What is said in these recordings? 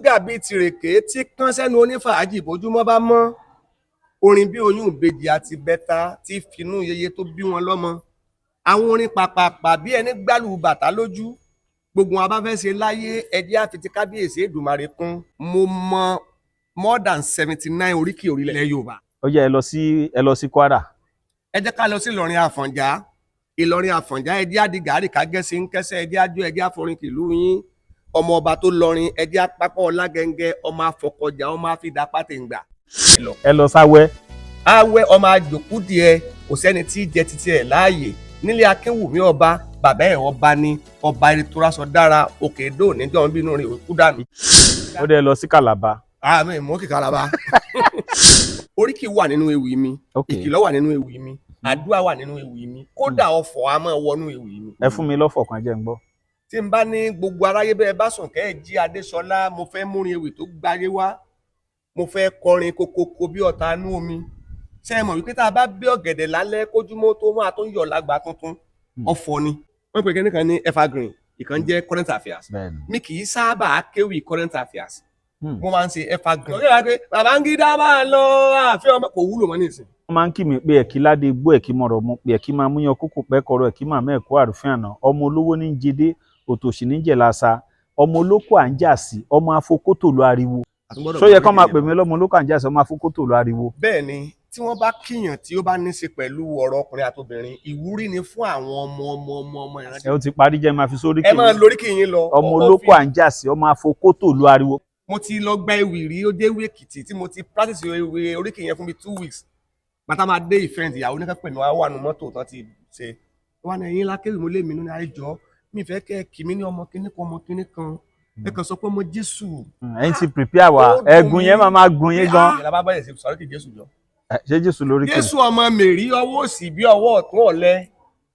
Ṣúgà bíi tìrèké tí kán sẹ́nu onífàájì bójúmọ́ bá mọ́, orin bí oyún ìbejì àti bẹ́ta tí finú yeye tó bí wọn lọ́mọ, àwọn orin pàpàpà bí ẹni gbálù bàtà lójú. Gbogbo wọn bá fẹ́ ṣe láyé, ẹjẹ́ àfi ti kábíyèsí Èdùmàrè kún. Mo mọ more than 79 oríkì orílẹ̀ Yorùbá. Ó yẹ ẹ lọ sí Kwara. Ẹ jẹ́ ká lọ sí Ìlọrin Àfọ̀njá. Ìlọrin Àfọ̀njá, ẹ jẹ́ àdìgárì kágẹ́sí ń kẹ́sẹ́, ẹ jẹ́ àjọ, ẹ jẹ́ àforin kìlú yín. Ọmọ ọba tó lọrin, ẹ jẹ́ àpapọ̀ ọlágẹ́ngẹ́, ọmọ afọkọjà, ọmọ àfidà pátẹ̀ǹgbà. Ẹ lọ sáwẹ́. Awẹ́ ọmọ àjòkú díẹ̀, kò sẹ́ni tí í jẹ títí ẹ̀ láàyè nílé Akínwùmí ọba, bàbá ẹ̀ ọba ni ọba eritoraṣọ dára òkè èdò níjọ́ ń bínú rìn òkú dànù. Ó dẹ lọ sí Kàlàbà. Àmì mú kí Kàlàbà. Oríkì wà nínú ewì mi. Ìkìlọ̀ wà nínú ewì mi, àdúrà wà nínú ewì mi, kódà ọ̀fọ̀ a máa wọnú ewì mi. Ẹ fún mi lọ́fọ̀ kan jẹ́ ń gbọ́. Tí n bá ní gbogbo aráyé bẹ́ẹ̀ bá sùn kẹ́ ẹ̀ jí Adéṣọlá, mo fẹ́ múrin ewì tó gbáyé wá, mo fẹ́ kọrin kokoko bí ọ̀tá inú omi. Ṣé ẹ mọ̀ wípé tá a bá bí ọ̀gẹ̀dẹ̀ lálẹ́ kójúmọ́ tó máa tó ń yọ̀ lágbà tuntun? Ọ̀fọ̀ ni wọ́n pè kíní kan ní evergreen, ìkan jẹ́ current affairs. Mi kì í sábà kéwì current affairs, mo máa ń ṣe evergreen. Ọ̀gá ìyá pé Babangida máa lọ àfẹ́ ọmọ kò wúlò mọ́ nísìn. Wọ́n máa ń kí mi pé ẹ̀kí ládé igbó, ẹ̀kí mọ̀rọ̀ mu pé ẹ̀kí máa múyan kókò pẹ́kọ̀rọ̀, ẹ̀kí máa mẹ́ẹ̀kọ́ àrùfín àná, ọmọ olówó ní jẹdé, òtòṣì ní jẹ̀lásà, ọmọ olóko à ń jà sí, ọmọ afokótò lọ ariwo. Ṣó yẹ kán máa pè mí lọ́mọ olóko à ń jà sí, ọmọ afokótò lọ ariwo? Bẹ́ẹ̀ ni, tí wọ́n bá kíyàn tí ó bá ní í ṣe pẹ̀lú ọ̀rọ̀ ọkùnrin àtobìnrin, ìwúrí ni fún àwọn ọmọ ọmọ ọmọ ọmọ ìrántí. Ẹ ó ti parí, jẹ́ máa fi sórí. Ẹ máa lórí kì í lọ. Ọmọ olóko à ń jà sí, ọmọ afokótò lọ ariwo. Mo ti lọ gba ewì rí, ó dé ewì Èkìtì tí mo ti practice ewì oríkì yẹn fún mi 2 weeks. Bàtà máa dé event, ìyàwó ní kápẹ́ mi wá wà nù mọ́tò tán ti ṣe wà ní ẹ̀yìn lákéwì mo lé mi nínú àìjọ mi fẹ́ kẹ́ kì mí ní ọmọ kíní kan, ọmọ kíní kan, ẹ kàn sọ pé ọmọ Jésù. Ẹ̀yin ti prepare wa, ẹ̀gùn yẹn máa máa gùn yín gan. Ìyá bá bẹ̀rẹ̀ sí sọ̀rọ̀ kì Jésù jọ. Ṣé Jésù lórí kì? Jésù ọmọ Mèrí, ọwọ́ òsì bí ọwọ́ ọ̀tún ọ̀lẹ,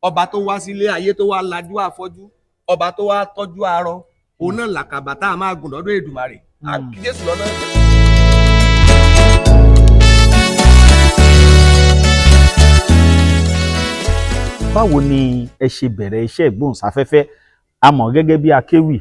ọba tó wá sílé ayé tó wá lajú àfọ́jú, ọba tó wá tọ́jú arọ, òun náà làkàbà tá a máa gùn lọ́dọ̀ Èdùmàrè. Kí Jésù lọ́nà. Báwo ni ẹ ṣe bẹ̀rẹ̀ iṣẹ́ ìgbóhùnsáfẹ́fẹ́? A mọ̀ gẹ́gẹ́ bí akéwì,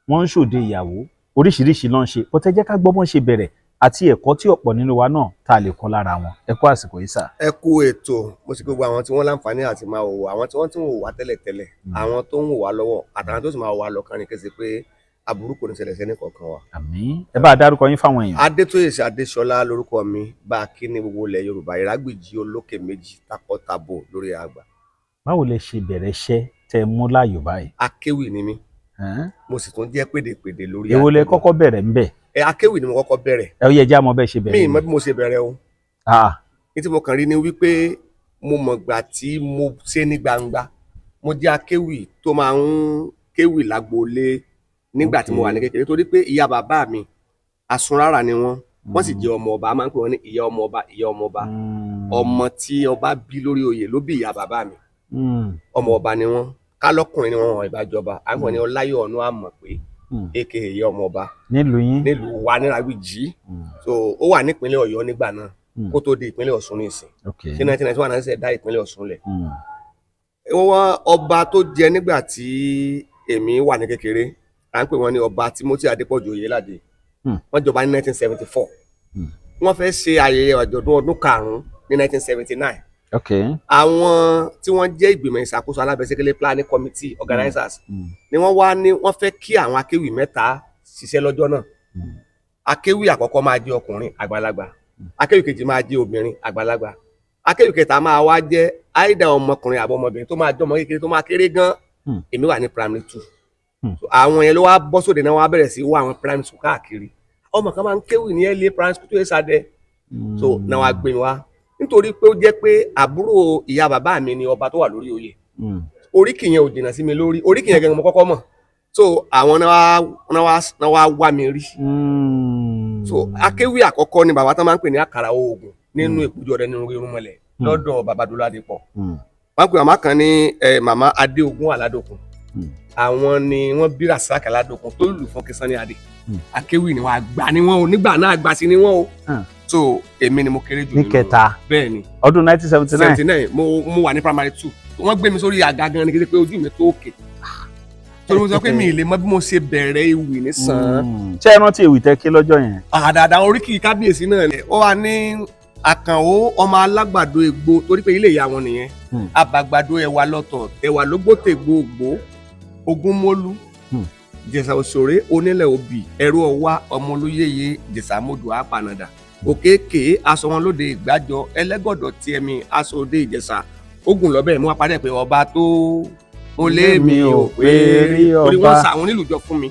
wọ́n ń ṣòde ìyàwó, oríṣiríṣi ló ń ṣe bọ́tẹ́. Jẹ́ ká gbọ́ bọ́n ṣe bẹ̀rẹ̀ àti ẹ̀kọ́ tí ọ̀pọ̀ nínú wa náà tá a lè kọ́ lára wọn. Ẹ kú àsìkò yìí sà. Ẹ kú ètò. Mo sì gbogbo àwọn tí wọ́n láǹfààní àti máa wò, àwọn tí wọ́n ti ń wò wá tẹ́lẹ̀tẹ́lẹ̀, àwọn tó ń wò wá lọ́wọ́ àtàwọn tó sì máa wò wá lọ́kàn ní kése pé aburú kò ní ṣẹlẹ̀ sẹ́ni kọ̀ọ̀kan wa. Àmín. Ẹ bá a dárúkọ yín fáwọn èèyàn. Adétóyèsí Adéṣọlá lórúkọ mi, bá a kí ní gbogbo ilẹ̀ Yorùbá, Ìrágbìjí olókè méjì takọtabo lórí àgbà. Báwo lẹ ṣe bẹ̀rẹ̀ iṣẹ́ tẹ mú láàyò báyìí? Akéwì ni mí, mo sì tún jẹ́ pèdèpèdè lórí. Èwo lẹ kọ́kọ́ bẹ̀rẹ̀ ńbẹ̀? Ẹ akéwì ni mo kọ́kọ́ bẹ̀rẹ̀. Ẹ ó yẹ jẹ́ àmọ́ bẹ́ẹ̀ ṣe bẹ̀rẹ̀. Mi ì mọ̀ bí mo ṣe bẹ̀rẹ̀ o. Ní tí mo kàn rí ni wípé mo mọ̀ gbà tí mo ṣe ní gbangba, mo jẹ́ akéwì tó máa ń kéwì lágboolé nígbà tí mo wà ní kékeré, torí pé ìyá bàbá mi asunrárà ni wọ́n, wọ́n sì jẹ́ ọmọ ọba. A máa ń pè wọ́n ní ìyá ọmọ ọba, ìyá ọmọ ọba. Ọmọ tí ọba bí lórí oyè ló bí ìyá bàbá mi. Ọmọ ọba ni wọ́n, kálọ́kùnrin ni wọ́n ìbájọba à ń pè ní Ọláyọ̀ ọ̀nà àmọ̀ pé aka ìyá ọmọ ọba. Nílùú yín? Nílùú wa níRàgbìjí. So ó wà nípínlẹ̀ Ọ̀yọ́ nígbà náà kó tó di ìpínlẹ̀ Ọ̀ṣun ní ìsìn. Ṣé 1991 náà ṣe dá ìpínlẹ̀ Ọ̀ṣun lẹ̀. Wọ́n ọba tó jẹ nígbà tí èmi wà ní kékeré, à ń pè wọ́n ní Ọba Timothy Adépọ̀jù Oyèládé. Wọ́n jọba ní 1974. Wọ́n fẹ́ ṣe ayẹyẹ àjọ̀dún ọdún karùn-ún ní 1979. Àwọn tí wọ́n jẹ́ ìgbìmọ̀ ìṣàkóso alábẹ́sẹ́kẹ́lé, planning committee organizers, ni wọ́n wá ní wọ́n fẹ́ kí àwọn akéwì mẹ́ta ṣiṣẹ́ lọ́jọ́ náà. Akéwì àkọ́kọ́ máa jẹ́ ọkùnrin àgbàlagbà, akéwì kejì máa jẹ́ obìnrin àgbàlagbà, akéwì kẹta máa wá jẹ́ àìdá ọmọkùnrin àbọ̀ ọmọbìnrin tó máa jẹ́ ọmọ kékeré tó máa kéré gan. Èmi wà ní primary two. Àwọn yẹn ló wá bọ́ sóde náà, wọ́n á bẹ̀rẹ̀ sí wá àwọn primary school káàkiri. Ọmọ kan máa ń kéwì ní LA primary school tó yẹ sáadẹ, so náà wàá gbé mi wá nítorí pé ó jẹ́ pé àbúrò ìyá bàbá mi ni ọba tó wà lórí oyè. Oríkì yẹn ò jìnnà sí mi lórí, oríkì yẹn gangan mo kọ́kọ́ mọ̀, so àwọn náà wá wá mi rí. So akéwì àkọ́kọ́ ni bàbá tán máa ń pè ní àkàrà oògùn nínú ìpéjọ rẹ nínú irúnmọlẹ̀ lọ́dọ̀ bàbá Dọládépọ̀. Wọ́n pe màmá kan ní màmá Adéogún Aládòkun. Àwọn ni wọ́n bí Rasaq Aládòkun tó lù fún Sunny Adé. Akéwì ni wọ́n, àgbà ni wọ́n o nígbà náà, àgbà sí ni wọ́n o. So èmi ni mo kéré jù ní kẹta. Bẹ́ẹ̀ ni. Ọdún 1979? 79. Mo wà ní primary two. Wọ́n gbé mi sórí àga gan ni, kí n ṣe pé ojú mi tó òkè. Torí mo sọ pé mi ì lè mọ bí mo ṣe bẹ̀rẹ̀ ewì ní sàn án. Ṣé ẹ rántí ewì tẹ́ ké lọ́jọ́ yẹn? Àdàdà oríkì kábíyèsí náà ni ó wà ní Àkànó ọmọ alágbàdo ègbò, torí pé ilé ìyá wọn nìyẹn. Abàgbàdo ẹwà lọ́tọ̀, ẹwà ló gbóté gbòògbó Ogúnmólú. Ìjẹ̀ṣà òṣèré onílẹ̀ òbí ẹrú ọwá ọmọ olóyèyè Ìjẹ̀ṣà mọ́dù àpànàdà òkèèké aṣọ wọn lóde ìgbàjọ ẹlẹ́gọ̀dọ̀ tiẹ̀mí aṣọ òde Ìjẹ̀ṣà ogun lọ́bẹ̀ mú apá dẹ̀ pé ọba tó mo lé mi ò pé rí, torí wọ́n sa àwọn onílùjọ fún mi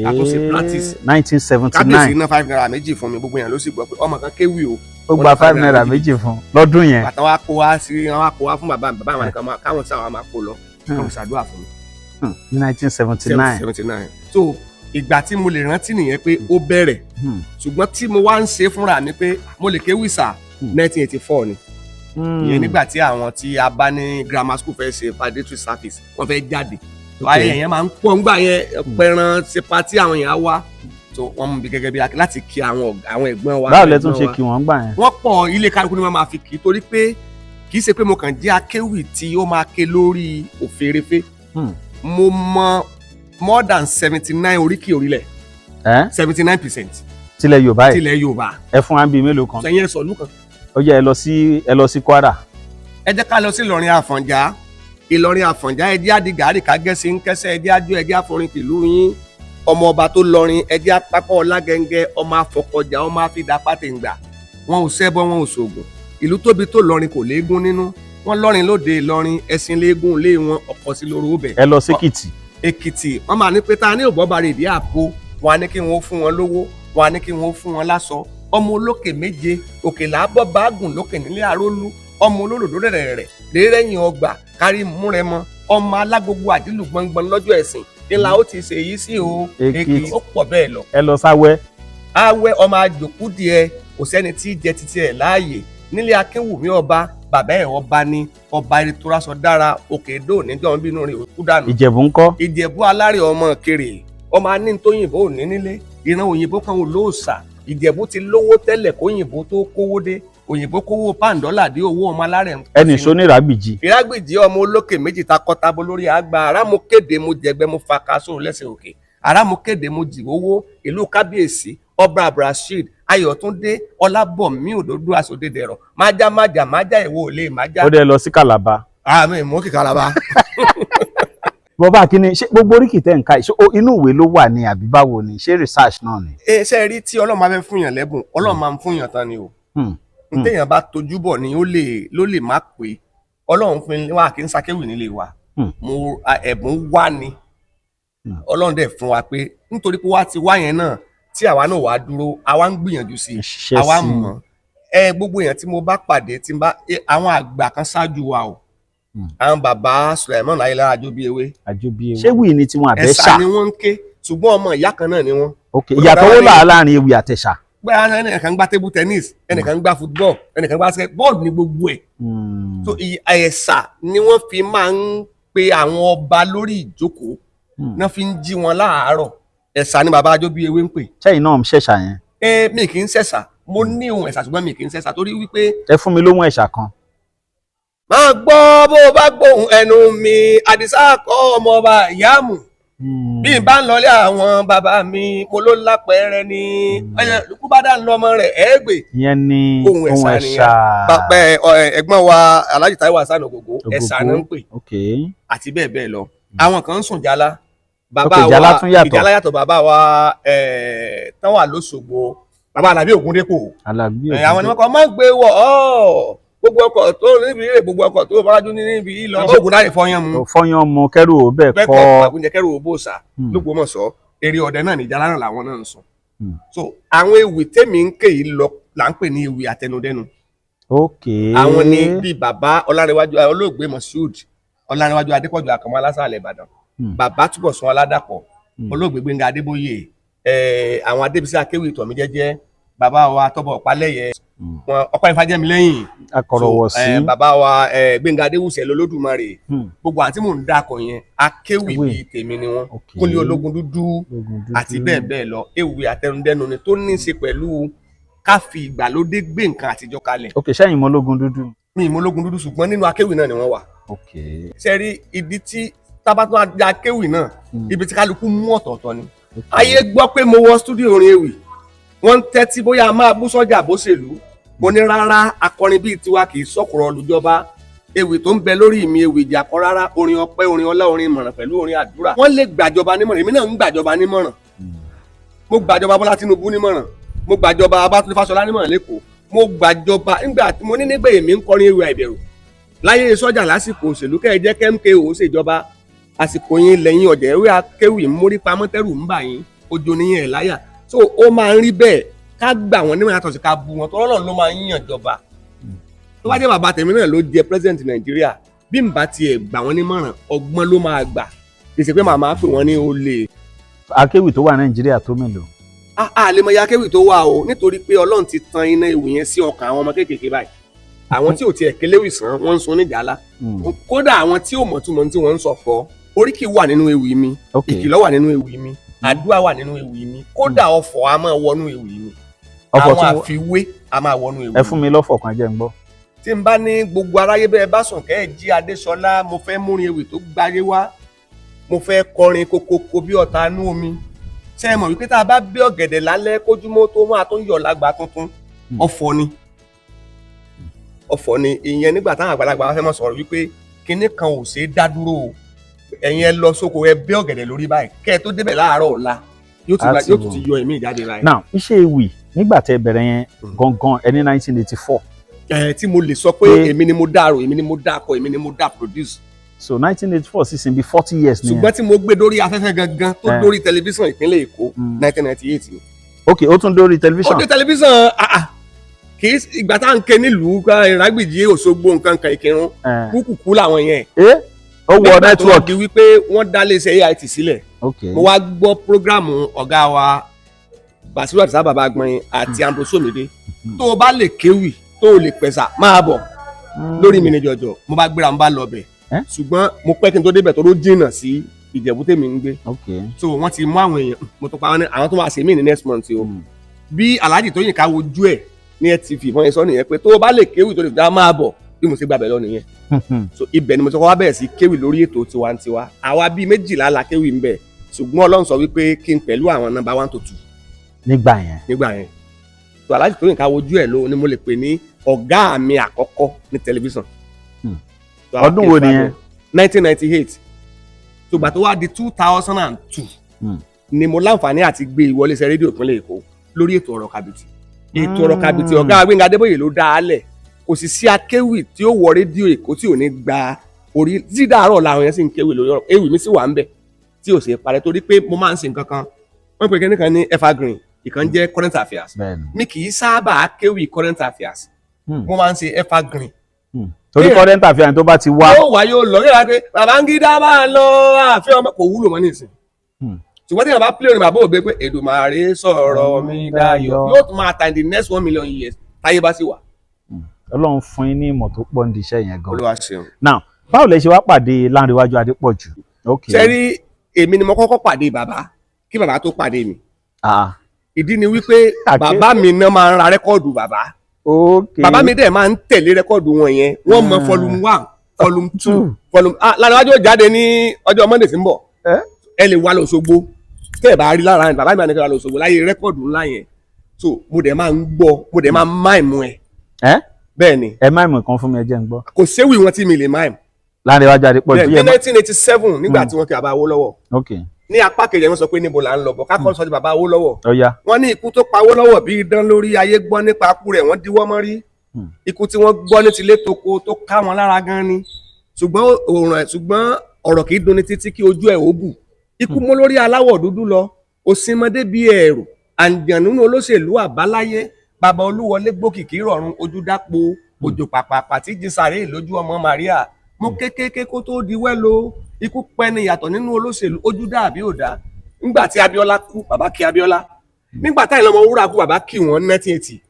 àtúnṣe practice. 1979. Kábíyèsí ná ₦5 méjì fún mi, gbogbo yẹn ló sì gbọ́ pé ọmọ kan kéwì o. Ó gba ₦5 méjì fún lọ́dún yẹn. Bàtà wa kó wa sí wọn wa kó wa fún bàbá mi, bàbá àwọn nìkan máa káwọn sáwọn máa kó lọ, káwọn ṣàdúrà fún mi. Ní 1979. 79. So ìgbà tí mo lè rántí nìyẹn pé ó bẹ̀rẹ̀, ṣùgbọ́n tí mo wá ń ṣe fúnra mi pé mo lè kéwì sà, 1984 ni ìyẹn, nígbà tí àwọn tí a bá ní grammar school fẹ́ ṣe valedictory service, wọ́n fẹ́ jáde. So ayẹyẹ yẹn máa ń pọ̀ ńgbà yẹn, pẹran ṣe party, àwọn èèyàn á wá. So wọ́n mú mi gẹ́gẹ́ bí láti kí àwọn ọ̀gá, àwọn ẹ̀gbọ́n wa. Báwo lẹ tún ẹ̀gbọ́n ṣe wa. kí wọ́n gbà yẹn? Wọ́n pọ̀, ilé kálukú ni wọ́n máa fi kì í, torí pé kì í ṣe pé mo kàn jẹ́ akéwì tí ó máa ké lórí òférefé. Mo mọ more than 79 oríkì orílẹ̀. Ẹ́ 79%. Tilẹ̀ Yorùbá yìí? Tilẹ̀ Yorùbá. Ẹ fún wa bíi mélòó kan. Sẹ́yìn ẹ̀sọ̀ lù kan. Ó yẹ ẹ lọ sí Kwara. Ẹ jẹ́ ká lọ sí Ìlọrin Àfọ̀njá. Ìlọrin Àfọ̀njá, ẹ jẹ́ àdì gàárì ká gẹ́sí ń kẹ́sẹ́, ẹ jẹ́ àjọ, ẹ jẹ́ àforin tìlú yín. Ọmọ ọba tó lọrin, ẹ jẹ́ apápọ̀ ọlágẹ́ngẹ́, ọmọ afọkọjà, ọmọ àfidàpátẹ̀ǹgbà. Wọn ò ṣẹbọ, wọn ò ṣògùn. Ìlú tóbi tó lọrin kò léegun nínú wọn. Lọrin lóde Ìlọrin, ẹṣin léegun lé wọn ọkọ sí lóru bẹ. Ẹ lọ sí Èkìtì. Èkìtì, wọn máa ní pé ta ní òbọ̀bàrẹ̀ ìdí àpò wọn á ní kí wọn ó fún wọn lówó, wọn á ní kí wọn ó fún wọn láṣọ. Ọmọ olókè méje, òkè làábọ̀ báàgùn lókè nílé àrólú. Ọmọ olólòdó rẹ̀ rẹ̀ rẹ́yìn ọgbà kárí múrẹmọ. Ọmọ alágbogbo àdìlù gbọngbọn lọ́jọ́ ẹ̀sìn ńlá ó ti ṣe èyí sí o. Èkìtì. Ó pọ̀ bẹ́ẹ̀ lọ. Ẹ lọ sáwẹ́. Awẹ́ ọmọ àjòkú díẹ̀, kò sẹ́ni tí í jẹ títí ẹ̀ láàyè nílé Akínwùmí ọba, bàbá ẹ̀ ọba ni ọba ìtura dára òkè èdò níjọ́ bínú rẹ̀ òkú dànù. Ìjẹ̀bú ńkọ́? Ìjẹ̀bú alárè ọmọ kéré, ọmọ anítóyìnbó ò ní nílé, ìran òyìnbó kan ò lóòsà. Ìjẹ̀bú ti lówó tẹ́lẹ̀ kóyìnbó tó kówó dé. Òyìnbó kówó pàǹdọ́là dé, owó ọmọ alárè ń pọ̀ Ẹnì sí sọ ní Ìràgbìjì. Ìrágbìjì ọmọ olókè méjì takọtabo lórí àgbà arámọkéde, mo jẹgbẹ, mo faka sóòrùn lẹ́sẹ̀ òkè arámọkéde, mo jì owó ìlú kábíyèsí ọba Abdulrasheed Ayọ̀túndé Ọlábọ̀mí òdòdó aṣòdedẹrọ májá májá májá ìwọ ò lè májá. Ó dẹ lọ sí Kàlàbà. Àmì ìmú kíkàlàbà. Bọ́bá kínní, ṣé gbogbo oríkì tẹ̀ ń ka yìí, ṣé inú ìwé ló wà ní àbí báwo ni? Ṣé research náà ni? Ẹ ṣe rí, tí Ọlọ́run máa fẹ́ fún yàn lẹ́bùn, Ọlọ́run máa ń fún yàn tán ni o. N téèyàn bá tojú bọ̀ ni ó lè ló lè má pé Ọlọ́run fún wa. Kì í ṣakéwì nílé wa. Mo ẹ̀bùn wá ni. Ọlọ́run dẹ̀ fún wa pé nítorí pé wá ti wá yẹn náà tí àwa náà wàá dúró, àwa ń gbìyànjú sí i. Ṣiṣẹ́ Àwa sí i. mọ̀ ẹ, gbogbo èèyàn tí mo bá pàdé tí n bá àwọn àgbà kan ṣáájú wa o. Àwọn bàbá Sulaiman Ayélára Àjọbíewé. Àjọbíewé. Ṣé wíì ni tiwọn àbẹ́ṣà? Ẹ̀sà ni wọ́n ń ké, ṣùgbọ́n ọmọ ìyá kan náà ni wọ́n. Ok, ìyàtọ̀ wo là láàrin ewì àtẹ̀ṣà? Pé ẹnìkan ń gbá table tennis, ẹnìkan ń gbá football, ẹnìkan ń gbá basketball, ní gbogbo ẹ̀. So ẹ̀sà ni wọ́n fi máa ń pe àwọn ọba lórí ìjókòó náà fi ń jí wọn láàárọ̀. Ẹ̀sà ni bàbá Àjọbíewé ń pè. Ṣẹ́yìn náà ń ṣẹ̀ṣà yẹn? Ẹ mi kì í ṣẹ̀ṣà. Mo ní ohun ẹ̀sà, ṣùgbọ́n mi kì í ṣẹ̀ṣà torí wípé. Ẹ fún mi lóhùn ẹ̀ṣà kan. Máa gbọ́, bó o bá gbóhùn ẹnu mi, Àdìsá kọ́ ọmọ ọba ìyáàmù, bí n bá ń lọlé àwọn bàbá mi, mo ló lápẹẹrẹ ní ẹ̀yẹ bá dá ń lọ ọmọ rẹ̀ ẹ̀ẹ́gbẹ̀. Ìyẹn ni ohun ohun ẹ̀ṣà. Ẹ̀ṣà. Bàbá ẹ̀gbọ́n wa Alhaji Taiwo Hasan Ògògó, ẹ̀ṣà náà ń pè àti bẹ́ẹ̀ bẹ́ẹ̀ lọ. Àwọn kan ń sùn jálá bàbá Ok, ìjálá wa. tún yàtọ̀. Ìjálá yàtọ̀. Bàbá wa tán wà lóṣogbo, bàbá Àlàbí Ògúndépò. Alábí. Àwọn ni wọ́n kọ́ máa ń gbé wọ̀ ọ́, gbogbo ọkọ̀ tó níbi rè, gbogbo ọkọ̀ tó bájú ní níbi ìlọ ògùn láì fọyán mu. Fọyán mu kẹrù ò bẹ́ẹ̀ bẹ́ẹ̀ kọ́. Kọ́ àgùnjẹ kẹrù òbó sà lÓgbómọ̀ṣọ́, eré ọdẹ náà ní ìjálá náà làwọn náà ń sùn. So àwọn ewì tèmi ń ké yìí lọ là ń pè ní ewì àtẹnudẹ́nu. Àwọn ni bíi bàbá Ọlárẹ̀wájú, olóògbé Moshood Ọlárẹ̀wájú Adépọ̀jù Àkànmọ́ Alásàlẹ̀ Ìbàdàn, bàbá Túbọ̀sún Aládàpọ̀, olóògbé Gbẹ́ngà Adébóyè, àwọn Adébísí Akéwì Tọ̀míjẹ́jẹ́, bàbá wa Tọ́bọ̀ Ọ̀pálẹ̀yẹ, wọn ọkọ Ifájẹ́milẹ́yìn. Akọ̀rọ̀wọ̀ sí. Bàbá wa Gbẹ́ngà Adéwùsẹ̀ lolódùmarè. Gbogbo àti mò ń dakọ̀ yẹn, akéwì Ewì. bíi tèmi ni wọ́n. Kúnlé Ológun Dúdú Ológun dúdú. àti bẹ́ẹ̀ bẹ́ẹ̀ lọ. Ewì àtẹnudẹ́nu ni tó ní í ṣe pẹ̀lú ká fi ìgbàlódé gbé nǹkan àtijọ́ kalẹ̀. Ok, sẹ́yìn mọ́ ológun dúdú? Mi ìmọ̀ ológun dúdú, ṣùgbọ́n nínú akéwì náà ni wọ́n wà. Ok. Ṣe rí ìdí tí Tábà tó ajá kéwì náà, ibi tí kálukú mú ọ̀tọ̀ọ̀tọ̀ ni. Ayé gbọ́ pé mo wọ stúdíò orin ewì, wọ́n ń tẹ́tí bóyá a máa bú sọ́jà bó ṣèlú. Mo ní rárá, akọrin bíi tiwa kì í sọ̀kùrọ̀ olùjọba. Ewì tó ń bẹ lórí mi, ewì ìjà kọ́ rárá, orin ọpẹ́, orin ọlá, orin ìmọ̀ràn pẹ̀lú orin àdúrà. Wọ́n lè gbàjọba nímọ̀ràn, èmi náà ń gbàjọba nímọ̀ràn. Mo gbàjọba Bọ́lá Tinubu nímọ̀ràn, mo gbàjọba Babátúndé Fáṣọlá nímọ̀ràn lẹ́kọ̀ọ́, mo gbàjọba nígbà tí mo ní nígbà èmi ń kọrin ewì àìbẹ̀rù láyé sọ́jà lásìkò òṣèlú kẹ́ ẹ jẹ́ kẹ́míkẹ́ ò ṣèjọba àsìkò yín lẹ́yìn ọ̀jẹ̀ ewé akéwì mórí pamọ́ tẹ́rù ń bà yín, ojo níyìn ẹ̀ láyà. So ó máa ń rí bẹ́ẹ̀, ká gbà wọ́n nímọ̀ràn yàtọ̀ sí ká bu wọn, tọ́lọ́ ló máa ń yàn jọba. Tó bá jẹ́ bàbá tèmi náà ló jẹ president Nàìjíríà, bí n bá tiẹ̀ gbà wọ́n nímọ̀ràn, ọgbọ́n ló máa gbà, kì í ṣe pé màmá pè wọ́n ní olè. Akéwì tó wà Nàìjíríà tó mélòó? A lè mọ iye akéwì tó wà o, nítorí pé Ọlọ́run ti tan iná ewì yẹn sí ọkàn àwọn ọmọ kéékèèké báyìí. Àwọn tí ò tiẹ̀ kéléwì sàn, wọ́n ń sun níjàlá. Kódà àwọn tí ò mọ̀ túmọ̀ tí wọ́n ń sọ fọ́, oríkì wà nínú ewì mi, ìkìlọ̀ wà nínú ewì mi, àdúrà wà nínú ewì mi, kódà ọ̀fọ̀ a máa wọnú ewì mi. Ọ̀fọ̀? Àwọn tún àfiwé a máa wọnú ewì Ẹ fún mi lọ́fọ̀ kan, jẹ́ ń gbọ́. Tí n bá ní gbogbo aráyé bẹ́ẹ̀ bá sùn kẹ́ ẹ̀ jí, Adéṣọlá, mo fẹ́ múrin ewì tó gbáyé wá, mo fẹ́ kọrin kokoko bí ọ̀tá inú omi. Ṣé ẹ mọ̀ wípé tá a bá bí ọ̀gẹ̀dẹ̀ lálẹ́ kójúmọ́ tó máa tó ń yọ̀ lágbà tuntun? Ọ̀fọ̀ ni, ọ̀fọ̀ ni ìyẹn. Nígbà táwọn àgbàlagbà bá fẹ́ mọ̀ sọ̀rọ̀ wípé kinní kan ò ṣeé dá dúró o, ẹ̀yin ẹ lọ sóko, ẹ bẹ́ ọ̀gẹ̀dẹ̀ lórí báyìí, kẹ́ ẹ tó débẹ̀ láàárọ̀ ọ̀la, yóò ti Á ti yóò tún wọ̀. ti yọ ẹ̀mí ìjáde báyìí. Now, iṣẹ́ ewì nígbà tẹ́ bẹ̀rẹ̀ yẹn gangan, ẹni 1984? Ẹ tí mo lè sọ pé èmi ni mo dá rò, èmi ni mo dá kọ, èmi ni mo dá produce. So 1984 sísìn bí 40 years nìyẹn. Ṣùgbọ́n tí mo gbé dórí afẹ́fẹ́ gangan tó dórí tẹlifíṣàn ìpínlẹ̀ Èkó, 1998 ni. Ok, ó tún dórí Ó tẹlifíṣàn. dé tẹlifíṣàn. Ah ah, kì í ìgbà tá à ń ké nílùú Ìrágbìjí, Òṣogbo, nǹkan kan, Ìkírun, kúkúkú làwọn yẹn. Ẹ ó wọ Nígbà tó wá network. di wípé wọ́n dá iléeṣẹ́ AIT sílẹ̀, mo wá gbọ́ program ọ̀gá wa Basiru Àdìsá Bàbá Agbọ̀nyin àti Ambrose Omide, tó o bá lè kéwì, tó o lè pẹ̀sà, máa bọ̀ lórí mi ní jọjọ. Mo bá gbéra, mo bá lọ bẹ̀. Ṣùgbọ́n mo pẹ́ kí n tó débẹ̀ tó ló jìnnà sí Ìjẹ̀bú tèmi ń gbé. So wọ́n ti mú àwọn èèyàn, mo tún pa wọn ní àwọn tó máa ṣe mí ní next month o. Bí Alhaji Tóyìn ká wojú ẹ̀ ní LTV wọ́n yẹn sọ nìyẹn pé tó o bá lè kéwì tó lè dá, máa bọ̀. Bí mo ṣe gbàbẹ̀ lọ nìyẹn. So ibẹ̀ ni mo ti kọ́ wá bẹ̀rẹ̀ sí kéwì lórí ètò tiwantiwa. Àwa bíi 12 la kéwì ń bẹ̀, ṣùgbọ́n Ọlọ́run sọ wípé kí n pẹ̀lú àwọn number one to two. Nígbà yẹn. Nígbà yẹn. So Alhaji Tóyìn ká wojú ẹ̀ ló ni mo lè pè ní ọ̀gá mi àkọ́kọ́ ní tẹlifíṣàn. So, àwa Ọdún wo nìyẹn? 1998. So gbà tó wá di 2002 ni mo láǹfààní àti gbé ìwọlé ṣe rédíò ìpínlẹ̀ Èkó lórí ètò ọ̀rọ̀ kàbìtì. Ètò ọ̀rọ̀ kàbìtì, ọ̀gá Gbẹ́ngà Adébóyè ló dá a lẹ̀. Kò sì sí akéwì tí ó wọ rédíò Èkó tí ò ní gba orí tí dàárọ̀ làwọn yẹn sì ń kéwì lórí ọ̀rọ̀. Ewì mi sì wà ń bẹ̀ tí ò sì parẹ́, torí pé mo máa ń ṣe nǹkan kan, wọ́n pè kíní kan ní evergreen, ìkan jẹ́ current affairs. Mi kì í sábà kéwì current affairs. Mo máa ń ṣe evergreen. Torí current affairs tó bá ti wá. Yóò wá, yóò lọ yóò wá pé Babangida máa lọ àfẹ́ ọmọ, kò wúlò mọ́ nísìn. Ṣùgbọ́n tí yàrá bá play orin bàbá òbí pé Èdùmàrè sọ̀rọ̀ mi dayọ̀, yóò tún máa ta in the next 1 million years táyé bá sì wà. Ọlọ́run fún yín ní ìmọ̀ tó pọ̀ nídìí iṣẹ́ yẹn gan. Olúwa ṣeun. Now, báwo lẹ ṣe wá pàdé Lánrewájú Adépọ̀jù? Ok. Ṣe rí, èmi ni mo kọ́kọ́ pàdé bàbá kí bàbá tó pàdé mi. Ìdí ni wípé bàbá mi náà máa ń ra record bàbá. Bàbá mi dẹ̀ máa ń tẹ̀lé record wọn yẹn. Wọ́n mọ volume one, volume two, volume, ah, Lánrewájú ó jáde ní ọjọ́ Monday tí ń bọ̀. Ẹ lè wá lọ Òṣogbo tẹ́ ẹ bá rí lára bàbá mi máa ní kí wọ́n lọ Òṣogbo láyé record ńlá yẹn. So mo dẹ̀ máa ń gbọ́, mo dẹ̀ máa ń mime ẹ̀. Ẹ Bẹ́ẹ̀ ni. Ẹ mime kan fún mi, ẹ jẹ́ n gbọ́. Kò séwì wọn tí mi lè mime. Lánrewájú Adépọ̀jù. Bẹ́ẹ̀ ní 1987, nígbà tí wọ́n kí bàbá Awólọ́wọ̀, ní apá kejì, wọ́n sọ pé níbo là ń lọ bọ̀, kákọ́ sọ ti bàbá Awólọ́wọ̀. Ó yá. Wọ́n ní ikú tó pa Awólọ́wọ̀ bí idán lórí, ayé gbọ́ nípa ikú rẹ̀, wọ́n díwọ́ mọ́ rí. Ikú tí wọ́n gbọ́ ní tilé toko tó ká wọn lára gan ni, ṣùgbọ́n òòrùn ẹ̀, ṣùgbọ́n ọ̀rọ̀ kì í dunni títí kí ojú ẹ̀ ó bù. Ikú mú lórí aláwọ̀ dúdú lọ, òsínmọdé bíi ẹ̀rù àǹjànú olóṣèlú àbáláyé, bàbá Olúwọlé gbókìkí rọ̀run ojú dápò òjò pàpàpà tí jísàrè lójú ọmọ Maria mú kékeré kó tó di wẹ́lo. Ikú pẹ́ni yàtọ̀ nínú olóṣèlú, ojú dàbí òdà. Nígbà tí Abíọ́lá kú, bàbá kí Abíọ́lá. Nígbà táyìnlá Ọmọwúrà kú, bàbá kí wọ́n 1980.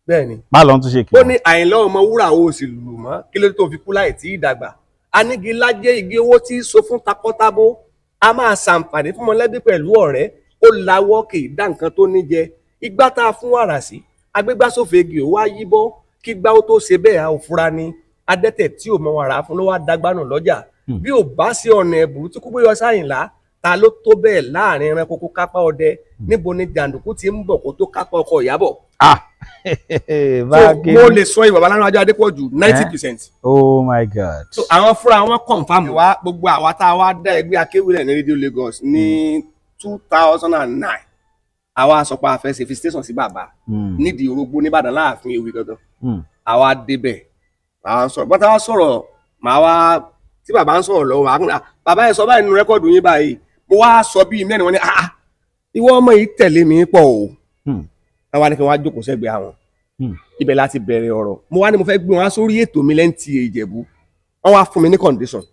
Bẹ́ẹ̀ ni. Má lọ tún ṣe kí. Ó ní Àyìnlá Ọmọwúrà, ó sì lù mọ́, kí ló dé tó fi kú láì tí ì dàgbà? Anigilájẹ́ igi owó tí í so fún takọ́tábó, a máa ṣàǹfààní fún mọ̀lẹ́bí pẹ̀lú ọ̀rẹ́. Ó lawọ́, kì í dá nǹkan tó ní jẹ. Igbá tá a fún wàrà sí agbégbásófegè, ó wá yíbọ́ kí gbá ó tó ṣe bẹ́ẹ̀, a ò fura ni. Adẹ́tẹ̀ tí ò mọ wàrà fún ló wá dagbánù lọ́jà. Bí ò bá sí ọ̀nà ẹ̀bùrú tí kú gbé yọ sáyìnlá, ta ló tó bẹ́ẹ̀ láàrin ẹranko kó kápá ọdẹ? Níbo ni jàǹdùkú ti ń bọ̀ kó tó kápá ọkọ Ìyábọ̀? Ah. So Báàgì. mo lè sọ ìwà Ọlánrewájú Adépọ̀jù 90%. Oh my God. So àwọn fúnra wọn confirm wa. Gbogbo àwa tá a wá dá ẹgbẹ́ akéwìlẹ̀ ní Radio Lagos ní 2009, àwa sọ pé a fẹ́ ṣe visitation sí bàbá nídìí orógbó nìbàdàn, láàfin ewì gangan. Àwa débẹ̀, àwa ń sọ̀rọ̀ bọ́tà, wa sọ̀rọ̀, màá wá tí bàbá ń sọ̀rọ̀ lọ́wọ́, màá kún, "Ah, bàbá yẹn sọ báyìí nínú record yín báyìí." Mo wá sọ bíi mẹ́rin. Wọn ni, "Ah ah, ìwọ ọmọ yìí tẹ̀lé mi pọ̀ o." Àwa ní kí wọ́n á jókòó sẹ́gbẹ̀ẹ́ àwọn. Ibẹ̀ láti bẹ̀rẹ̀ ọ̀rọ̀. Mo wá ní mo fẹ́ gbé wọn sórí ètò mi lẹ́ǹtì Ìjẹ̀bú. Wọ́n wá fún mi ní condition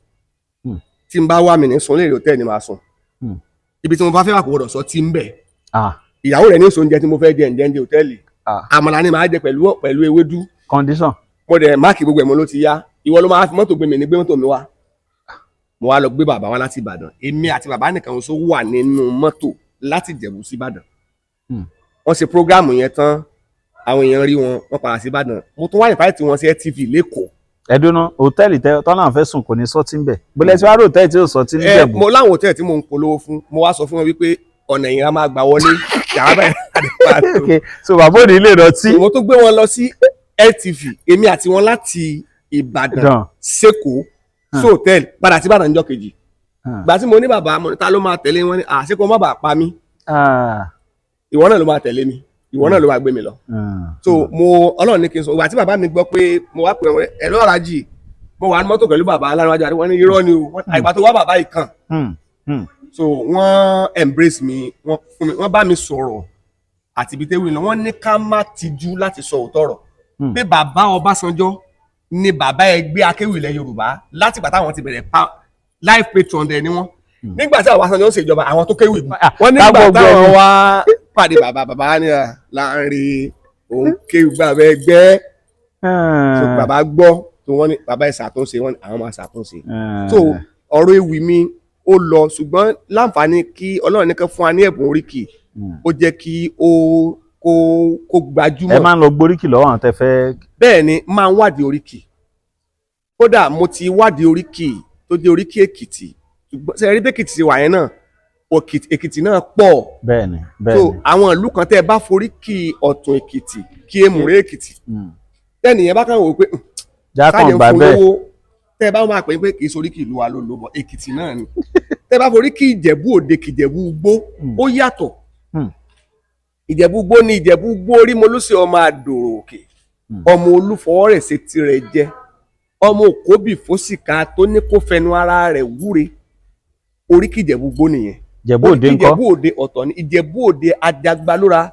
tí n bá wá mi ní sùn léèrè hòtẹ́ẹ̀lì ni màá sùn. Ibi tí mo bá fẹ́ wà, kò gbọdọ̀ sọ tí ń bẹ̀. Ìyàwó rẹ̀ ní oṣù oúnjẹ tí mo fẹ́ jẹ ǹjẹ́ ń jẹ hòtẹ́ẹ̀lì. Àmàlà ni màá jẹ pẹ̀lú ewédú. Condition. Mo dẹ̀ mark gbogbo ẹ̀, mo ló ti yá. Ìwọ ló máa fi mọ́tò gbé mi, ní gbé mọ́tò mi wá. Mo wá lọ gbé bàbá wa láti Ìbàdàn. Èmi àti bàbá nìkan ṣoṣo wà nínú mọ́tò láti Ìjẹ̀bú sí Ìbàdàn. Wọ́n ṣe program yẹn tán, àwọn èèyàn rí wọn, wọ́n padà sí Ìbàdàn. Mo tún wá invite wọn sí LTV lẹ́kọ̀ọ́. Ẹdùnú, hòtẹ́ẹ̀lì tẹ tọ́lá fẹ́ sùn kò ní sọ́tí ń bẹ̀ bólẹ̀ tí wàá rò hòtẹ́ẹ̀lì tí ò sọ́tí Ẹ níjẹ̀bú. mo láwọn hòtẹ́ẹ̀lì tí mo ń polówó fún. Mo wá sọ fún wọn wípé ọ̀nà ìyẹn a máa gbà wọlé yàrá báyìí. Ok, so bàbá òní lè rántí. Mo tún gbé wọn lọ sí LTV, èmi àti wọn, láti Ìbàdàn dàn sẹ́kọ̀ọ́, sí hòtẹ́ẹ̀lì, padà sí Ìbàdàn níjọ́ kejì. Hmm. Gbà tí mo ní bàbá, mo ní ta ló máa tẹ̀lé wọn? Ní àṣekọ má bàa pa mí. Ìwọ náà ló máa tẹ̀lé mi, ìwọ náà ló máa gbé mi lọ. So mo Ọlọ́run ní kí n sọ, ìgbà tí bàbá mi gbọ́ pé mo wá pè wọ́n, ẹ̀ lọ́ra jì, mo wà ní mọ́tò pẹ̀lú bàbá Alárànwájú àti wọ́n ní irọ́ ni o. Àìgbà tó wá bàbá yìí kàn. So wọ́n embrace mi, wọ́n fún mi, wọ́n bá mi sọ̀rọ̀ àti ibi tẹ́wìn lọ. Wọ́n ní ká má tijú láti sọ òótọ́ ọ̀rọ̀, pé bàbá Ọbásanjọ́ ni bàbá ẹgbẹ́ akéwì ilẹ̀ Yorùbá láti ìgbà táwọn ti bẹ̀rẹ̀ pa. Life patron dẹ̀ ni wọ́n nígbà tí Ọbásanjọ́ ń ṣèjọba, àwọn tó kéwì. Wọ́n nígbà Ká gbọ́ táwọn gbọ́. wá pàdé bàbá, bàbá ní à láàrin òun kéwì bàbá ẹgbẹ́. So bàbá gbọ́ tó, wọ́n ní bàbá ẹ̀ ṣàtúnṣe, wọ́n ní àwọn máa ṣàtúnṣe. So ọ̀rọ̀ ewì mi ó lọ, ṣùgbọ́n láǹfààní kí Ọlọ́run nìkan fún wa ní ẹ̀bùn oríkì, ó jẹ́ kí ó kó gbajúmọ̀. Ẹ máa ń lọ gboríkì lọ́wọ́ àwọn tẹ fẹ́? Bẹ́ẹ̀ ni, máa ń wádìí oríkì. Kódà mo ti wádìí oríkì tó jẹ́ oríkì Èkìtì, ṣùgbọ́n ṣe rí bẹ́kìtì ṣe wà yẹn náà, Èkìtì náà pọ̀. Bẹ́ẹ̀ni. So àwọn ìlú kan, tẹ́ ẹ bá foríkì Ọ̀tún Èkìtì kí Èmùrè Èkìtì, tẹ́nìyẹn bá kàn wò pé jákàn sáàjẹ̀ ń gbà fún bẹ́ẹ̀. lówó, tẹ́ ẹ bá máa pè é pé kì í soríkì ìlú wa ló lò bọ̀, Èkìtì náà ni. Tẹ́ ẹ bá foríkì Ìjẹ̀bú Òde kìjẹ̀bú Igbó, ó yàtọ̀. Ìjẹ̀bú Igbó ni Ìjẹ̀bú Igbó rí molúsì, ọmọ àdòrò òkè, ọmọ olúfọwọ́ rẹ̀ ṣe tirẹ̀ jẹ, ọmọ òkóbì fósìkà tó ní kó fẹnu ara rẹ̀ wúre. Oríkì Ìjẹ̀bú Igbó nìyẹn. Ìjẹ̀bú Òde Oríkì ńkọ́? Ìjẹ̀bú Òde ọ̀tọ̀ ni. Ìjẹ̀bú Òde, ajagbalóra,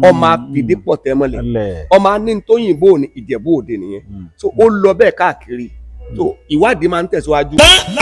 ọmọ apìdípọ̀ tẹ́mọ́lẹ̀, Ẹlẹ̀. ọmọ anítóyìnbó ní Ìjẹ̀bú Òde nìyẹn. So ó lọ bẹ́ẹ̀ káàkiri. So ìwádìí máa ń tẹ̀síwájú.